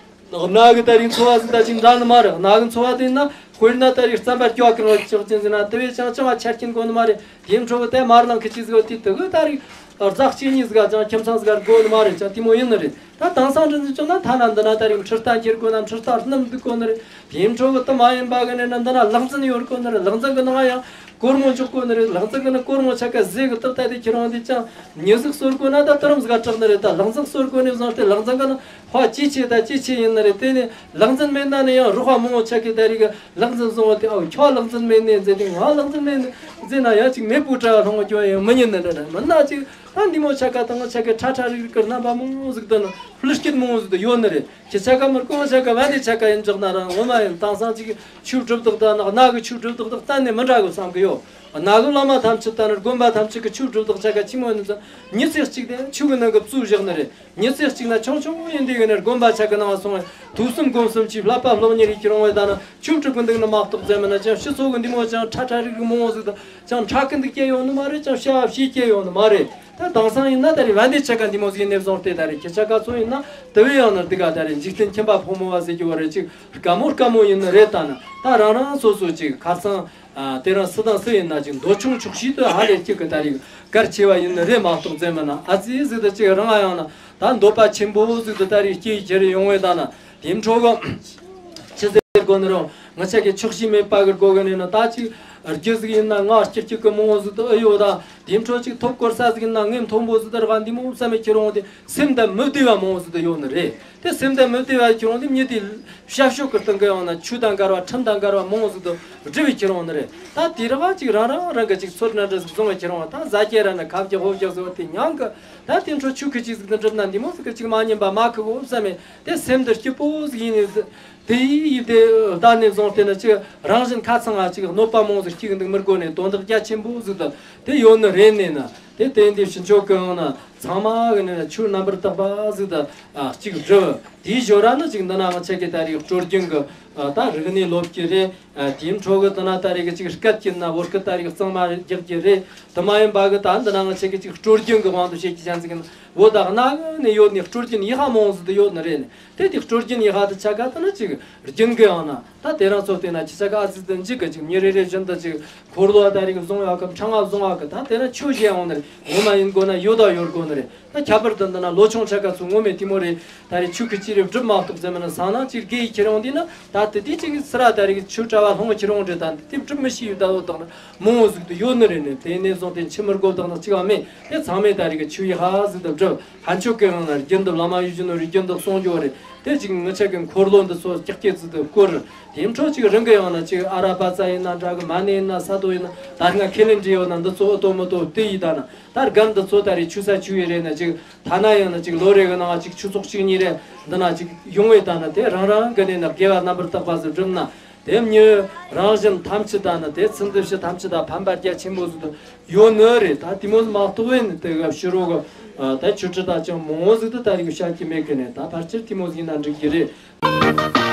གནའ་གི་ད་རེས་འཚོ་བ་ཟིག་ད་ཅིག་འདྲ་ནི་མ་རེད། གནའ་གི་འཚོ་བ་དེ་ན་དཔེར་ན་ད་རེས་རྩམ་པ་སྐྱོ་གང་ཆགས་ཅན་ཟིན་ན་དེ་བས་ཅང་ཅང་བ་ཆ་རྐྱེན་དགོས་ནི་མ་རེད། དེ་འཕྲོ་གི་དེ་མར་ལང་གི་ཅིག་ཟིག་དེ་དུ་གི་ད་རེས་རྫ་གཅིག་གཉིས་ཟིག་ཅང་ཁྱིམ་ཚང་ཟིག་དགོས་ནི་མ་རེད། ཅང་དེ་མོ་ཡིན་ནི་རེད། ད་དེང་སང་འདྲ་འཛིན་བྱུང་ན་ཐ་ན་འདི་ན་ད་རེས་ཁྲི་རྟ་འཁྱེར་དགོས་ན་ཁྲི་རྟ་སྣུམ་འདུག་དགོས་ནི་རེད། དེའི་འཕྲོ་གི་དུ་མ་ཡིན་པ་གི་ནས་ན་འདི་ན་ལག་འཛིན་ཡོད་དགོས་ནི་རེད། ལག་འཛིན་གི་ནང་ཡང་སྒོར་མོ་འཇོག་དགོས་ནི་རེད། ལག་འཛིན་གི་ནི་སྒོར་མོ་ཆ་ག་ཟས་གི་ཏག་ཏག་དེ་ཁྱེར་འོང་དེ་ཅང་མྱི་ཟིག་གསོ་དགོས་ན་ད་དུ་རམ་ཟིག་ག་སྐྲག་ནི་རེད། ད་ལག་འཛིན་གསོ་དགོས་ནས་བཟུང་སྟེ་ལག་འཛིན་གི་ནི་ཕ་ཅི་ཆེ་ད་ཅི་ཆེ་ཡིན་ནི་རེད། དེ་ནས་ལག་འཛིན་མེད་ན་ནི་ཡང་རོགས་པ་མང་བོ་ཆ་གི་ད་རེས་གི་ལག་འཛིན་བཟུང་བ་དེ་ཨའོ་ཁྱོད་ལག་འཛིན་མེད་ནས་མཛད་དེ་ང་ལག་འཛིན་མེད་ནས་མཛད་ན་ཡང་ཅིག་མེད་པོ་གྲྭ་བ་ལྷུང་བ་སྐྱོན་ཡང་མི་ཉན་ནི་རེད། མིན་ན་ཅིག་ད་འདི་མོ་ཆ་ག་དང་ཆ་ག་ཁྲ་ཁྲ་རིག་རིག་གི་རྣམ་པ་མང་བོ་ཟིག་ཏུ་ནི་ཕུལ་སྐྱིད་མང་བོ་ཟིག་ཏུ་ཡོད་ནི་རེད། ཁྱི་ཆ་ག་མི་རྐང་ཆ་ག་བན་དེ་ཆ་ག་ཡིན་འཇོག་ན་རང་ངོ་མ་ཡིན་དེང་སང་ཅིག་ཆོས་སྒྲུབ་བདག་དང་ནག་གནའ་གི་ཆོས་སྒྲུབ་བདག་དང་གཏན་ནས་མི་འདྲ་གི་བསམ་གི་ཡོད། གནའ་གི་བླ་མ་ཐམས་ཅད་དང་ནི་དགོན་པ་ཐམས་ཅད་གི་ཆོས་སྒྲུབ་བདག་ཆ་ག་ཆི་མོ་ཡིན་ཙང་མྱི་ཚེ་གཅིག་དེ་ཆོས་གི་ནང་གི་བཙུགས་བཞག་ནི་རེད། མྱི་ཚེ་གཅིག་ན་ཆུང་ཆུང་ཡིན་དུས་ཀྱི་ནས་དགོན་པ་ཆ་གི་ནང་སོང་བས་དུས་གསུམ་སྒོམ་གསུམ་གྱིས་བསླབ་པ་སློབ་གཉེར་ཡིད་ཀྱི་རང་བས་ད་ནི་ཆོས་སྒྲུབ་ཀྱི་འདུག་ནི་མ་གཏོགས་ཙམ་མིན་ན་ཅང་སྤྱི་ཚོགས་ཀྱི་འདི་མོ་ཅང་ཁྲ་ཁྲ་རིག་རིག་མང་བོ་ཟིག་དང་ཅང་ཁྲ་ཀི་འདུག་སྐྱེ་ཡོང་ནི་མ་རེད། ཅང་བྱ་བ་བྱེད་སྐྱེ་ཡོང་ནི་མ་རེད། ད་དེང་སང་ཡིན་ན་ད་རེས་བན་དེ་ཆ་ག་འདི་མོ་ཟིག་ནས་བཟུང་སྟེ་ད་རེས་ཁྱི་ཆ་ག་ཚོ་ཡིན་ན་དེ་བས་ཡང་ན་འདི་ག་ད་རེས་འཇིག་རྟེན་ཁྱིམ་པ་ཕོ་མོ་བ་ཟེར་གྱི་བ་རེད། ཅིག་དཀའ་མོ་དཀའ་མོ་ཡིན་ནི་རེད། ད་ནི་ད་རང་རང་སོ་སོ་ཅིག་ཁ་སང་། ཨ། དེ་རིང་སུ་དང་སུ་ཡིན་ན་ཅིག་འདོད་ཆུང་ཆོག་ཤེས་དུ་ཧ་ལས་ཀྱི་གི་ད་རེས་གལ་ཆེ་བ་ཡིན་ནི་རེད་མ་གཏོགས་ཙམ་མིན་ན་ཨ་ཙི་ཟིག་ཏུ་ཅིག་རང་ཡང་ན་ད་འདོད་པ་ཆེན་པོ་ཟིག་ཏུ་ད་རེས་སྐྱེས་ཁྱེར་ཡོང་བས་ད་ན་དེ་འཕྲོ་གི་ཆི་ཟེར་དགོས་ནི་རུང་ང་ཆ་གི་ཆོག་ཤེས་མེད་པ་གི་སྒོ་གི་ནས་ན་ད་ཅིག་རྒྱུ་ཟིག་ཡིན་ན་ང་སྐྱིད་སྐྱིད་གི་མང་བོ་ཟིག་ཏུ་ཨེ་ཡོད་ད། དེ་འཕྲོ་ཅིག་ཐོབ་སྐོར་ས་ཟིག་ཡིན་ན་ངས་མཐོན་པོ་ཟིག་ཏུ་ར་ག་འདི་མོ་བསམ་མེད་ཁྱེར་འོང་དེ། སེམས་དང་མི་བདེ་བ་མང་བོ་ཟིག་ཏུ་ཡོད་ནི་རེད། དེ་སེམས་དང་མི་བདེ་བ་ཁྱོད་རང་དེ་མྱི་དེ་བཤའ་བཤོ་གི་སྟེང་གི་ཡང་ན་ཆོས་དང་འགལ་བ་ཁྲིམས་དང་འགལ་བ་མང་བོ་ཟིག་ཏུ་སྒྲུབ་པའི་ཁྱེར་འོང་ནི་རེད། ད་དེ་ར་བ་ཅིག་རང་རང་རང་གི་ཅིག་ཚོད་འདྲ་འདྲ་ཟིག་བཟུང་བའི་ཁྱེར་འོང་ད་ཟ་སྐྱེ་ར་ནི་ཁ་བརྒྱ་ཧོ་བརྒྱ་ཟིག་བ་དེ་མྱང་གི། ད་དེ་འཕྲོ་ཆོས་ཁི་ཅིག་ཟིག་ཏུ་འགྲུབ་ན་འདི་མོ་ཟིག་གི་ཅིག་མ་ཉན་པ་མ་ཁི་གོ་བསམ་མེད་དེ་སེམས་འདི་སྐྱིད་པོ་ཟིག་ཡིན་ནི་ཟིག་དེ་ཡིས་དེ་ད་ནས་བཟུང་སྟེ་ནི་ཅིག་རང་བཞིན་ཁ་ཚང་ང་ཅིག་གནོད་པ་མང་བོ་ཟིག་སྐྱེ་གི་འདུག་མི་དགོས་ནས་དོན་དག་རྒྱ་ཆེན་པོ་ཟིག་ཏུ་དེ་ཡོད་ནི་རེད་ནས་ན། དེ་དེ་འདི་ཕྱི་ཕྱོགས་ཀུན་ན་ཚང་མ་གི་ནི་ཆོས་རྣམ་པར་དག་པ་ཟིག་ཏུ་ཨ་གཅིག་སྒྲུབ། དེའི་ཞོར་ར་ནི་ཅིག་འདི་ན་ང་ཆ་གི་ད་རེས་སྲོལ་རྒྱུན་གི་ད་རིག་གནས་སློབ་ཀྱི་རེད། དེའི་འཕྲོ་གི་འདི་ན་ད་རེས་གི་ཅིག་སྐད་ཀྱི་ན་བོད་སྐད་ད་རེས་གི་གཙང་མ་རྒྱག་གི་རེད། དེ་མ་ཡིན་པ་གི་ད་འདི་ན་ང་ཆ་གི་ཅིག་སྲོལ་རྒྱུན་གི་དབང་དུ་བྱེད་ཀྱི་ཅན་ཟིག་གི་ན་བོད་ད་གནའ་གི་ནས་ཡོད་ནི་སྲོལ་རྒྱུན་ཡི་ཧ་མང་ཟིག་ཏུ་ཡོད་ནི་རེད་ནི། དེ་དེ་སྲོལ་རྒྱུན་ཡི་ཧ་དུ་ཆ་ག་ད་ན་ཅིག་རྒྱུན་གི་ཡང་ན་ད་དེ་རང་ཚོ་དེ་ན་ཅི་ཆ་ག་ཨ་ཙི་དུ་འཇིག་གི་ཅིག་ཉི་རེ་རེ་བཞིན་དུ་ཅིག་འཁོར་ལོ་ད་རེས་གི་བཟུང་ཡག་གི་ཕྲེང་བ་བཟུང་ཡག་གི་ད་དེ་ན་ཆོས་བྱེད་ཡོང་ནི་རེད། ངོ་མ་ཡིན་དགོས་ན་ཡོད་ད་ཡོད་དགོས་ནི་རེད། ད་ཁྱད་པར་དུ་འདི་ན་ལོ་ཆུང་ཆ་ག་ཚོ་ངོ་མས་དེ་མོ་རེད། ད་རེས་ཆོས་ཀྱི་ཅི་རེད་སྒྲུབ་མ་གཏོགས་ཟེར་མིན་ན་སང་ན་ཅིག་དགེ་ཡི་ཁྱེར་ཡོང་དུས་ན་ད་དེ་དེ་ཅིག་སི་ར་ད་རེས་ཆོས་གྲྭ་བ་ལྷུང་ཁྱེར་ཡོང་རེད། ད་དེ་སྒྲུབ་མི་ཤེས་ཡོད་ད་འོ་དང་ན་མང་བོ་ཟིག་ཏུ་ཡོད་ནི་རེད་ནི། དེ་ནས་བཟུང་སྟེ་འཆི་མི་དགོས་དང་ན་ཅིག་བ་མེད། དེ་ཚང་མས་ད་རེས་ཀྱི་ཆོས་ཡི་ཧ་ཟིག་ཏུ་སྒྲུབ། ཕན་ཆོད་ཀྱི་ཡང་ན་རྒྱུན་དུ་བླ་མ་ཡིད་བཞིན་ནོར་བུའི་རྒྱུན་དུ་གསུང་རྒྱུ་རེད། དེ་ཅིག་ངི་ཆ་གི་འཁོར་ལོ་འདི་ཚོ་ཀྱག་ཀྱེ་ཟིག་ཏུ་བསྐོར། དེ་འཕྲོ་ཅིག་རང་གི་ཡང་ན་ཅིག་ཨ་ར་པ་ཙ་ཡིན་ན་འདྲ་གི་མ་ཎི་ཡིན་ན་ས་རྡོ་ཡིན་ན་ད་སྔ་ཁས་ལེན་འདྲི་ཡོད་ན་འདི་ཚོ་ཨོ་ཏོ་མོ་ཏོ་དེ་ཡིས་ད་ན། ད་རྒན་འདི་ཚོ་ད་རེས་ཆོས་ས་ཆོས་ཡི་རེད་ན་ཅིག་ཐ་ན་ཡང་ན་ཅིག་ལོ་རེ་གི་ནང་ཅིག་ཆུ་ཚོད་གཅིག་གཉིས་རེ་འདི་ན་ཅིག་ཡོང་བའི་ད་ན་དེ་རང་རང་གི་ནས་ན་དགེ་བ་རྣམ་པར་དག་པ་ཟིག་བསྒྲུབ་ན་དེ་མྱི་རང་བཞིན་ཐམས་ཅད་ད་ན་དེ་ཚུལ་འདི་ཕྱི་ཐམས་ཅད་ད་ཕན་པ་རྒྱ་ཆེན་པོ་ཟིག་ཏུ་ཡོད་ནི་རེད། ད་དེ་མོ་ཟིག་མ་གཏོགས་བས་ནི་དེ་ག་ཕྱི་རོལ་གི་ད་ཆོས་ཁྲིད་ད་ཅང་མང་བོ་ཟིག་ཏུ་ད་རེས་གི་བཤད་ཀྱི་མེད་གི་ནས། ད་ཕལ་ཆེར་དེ་མོ་ཟིག་ཡིན་ན་འགྲིག་གི་རེད།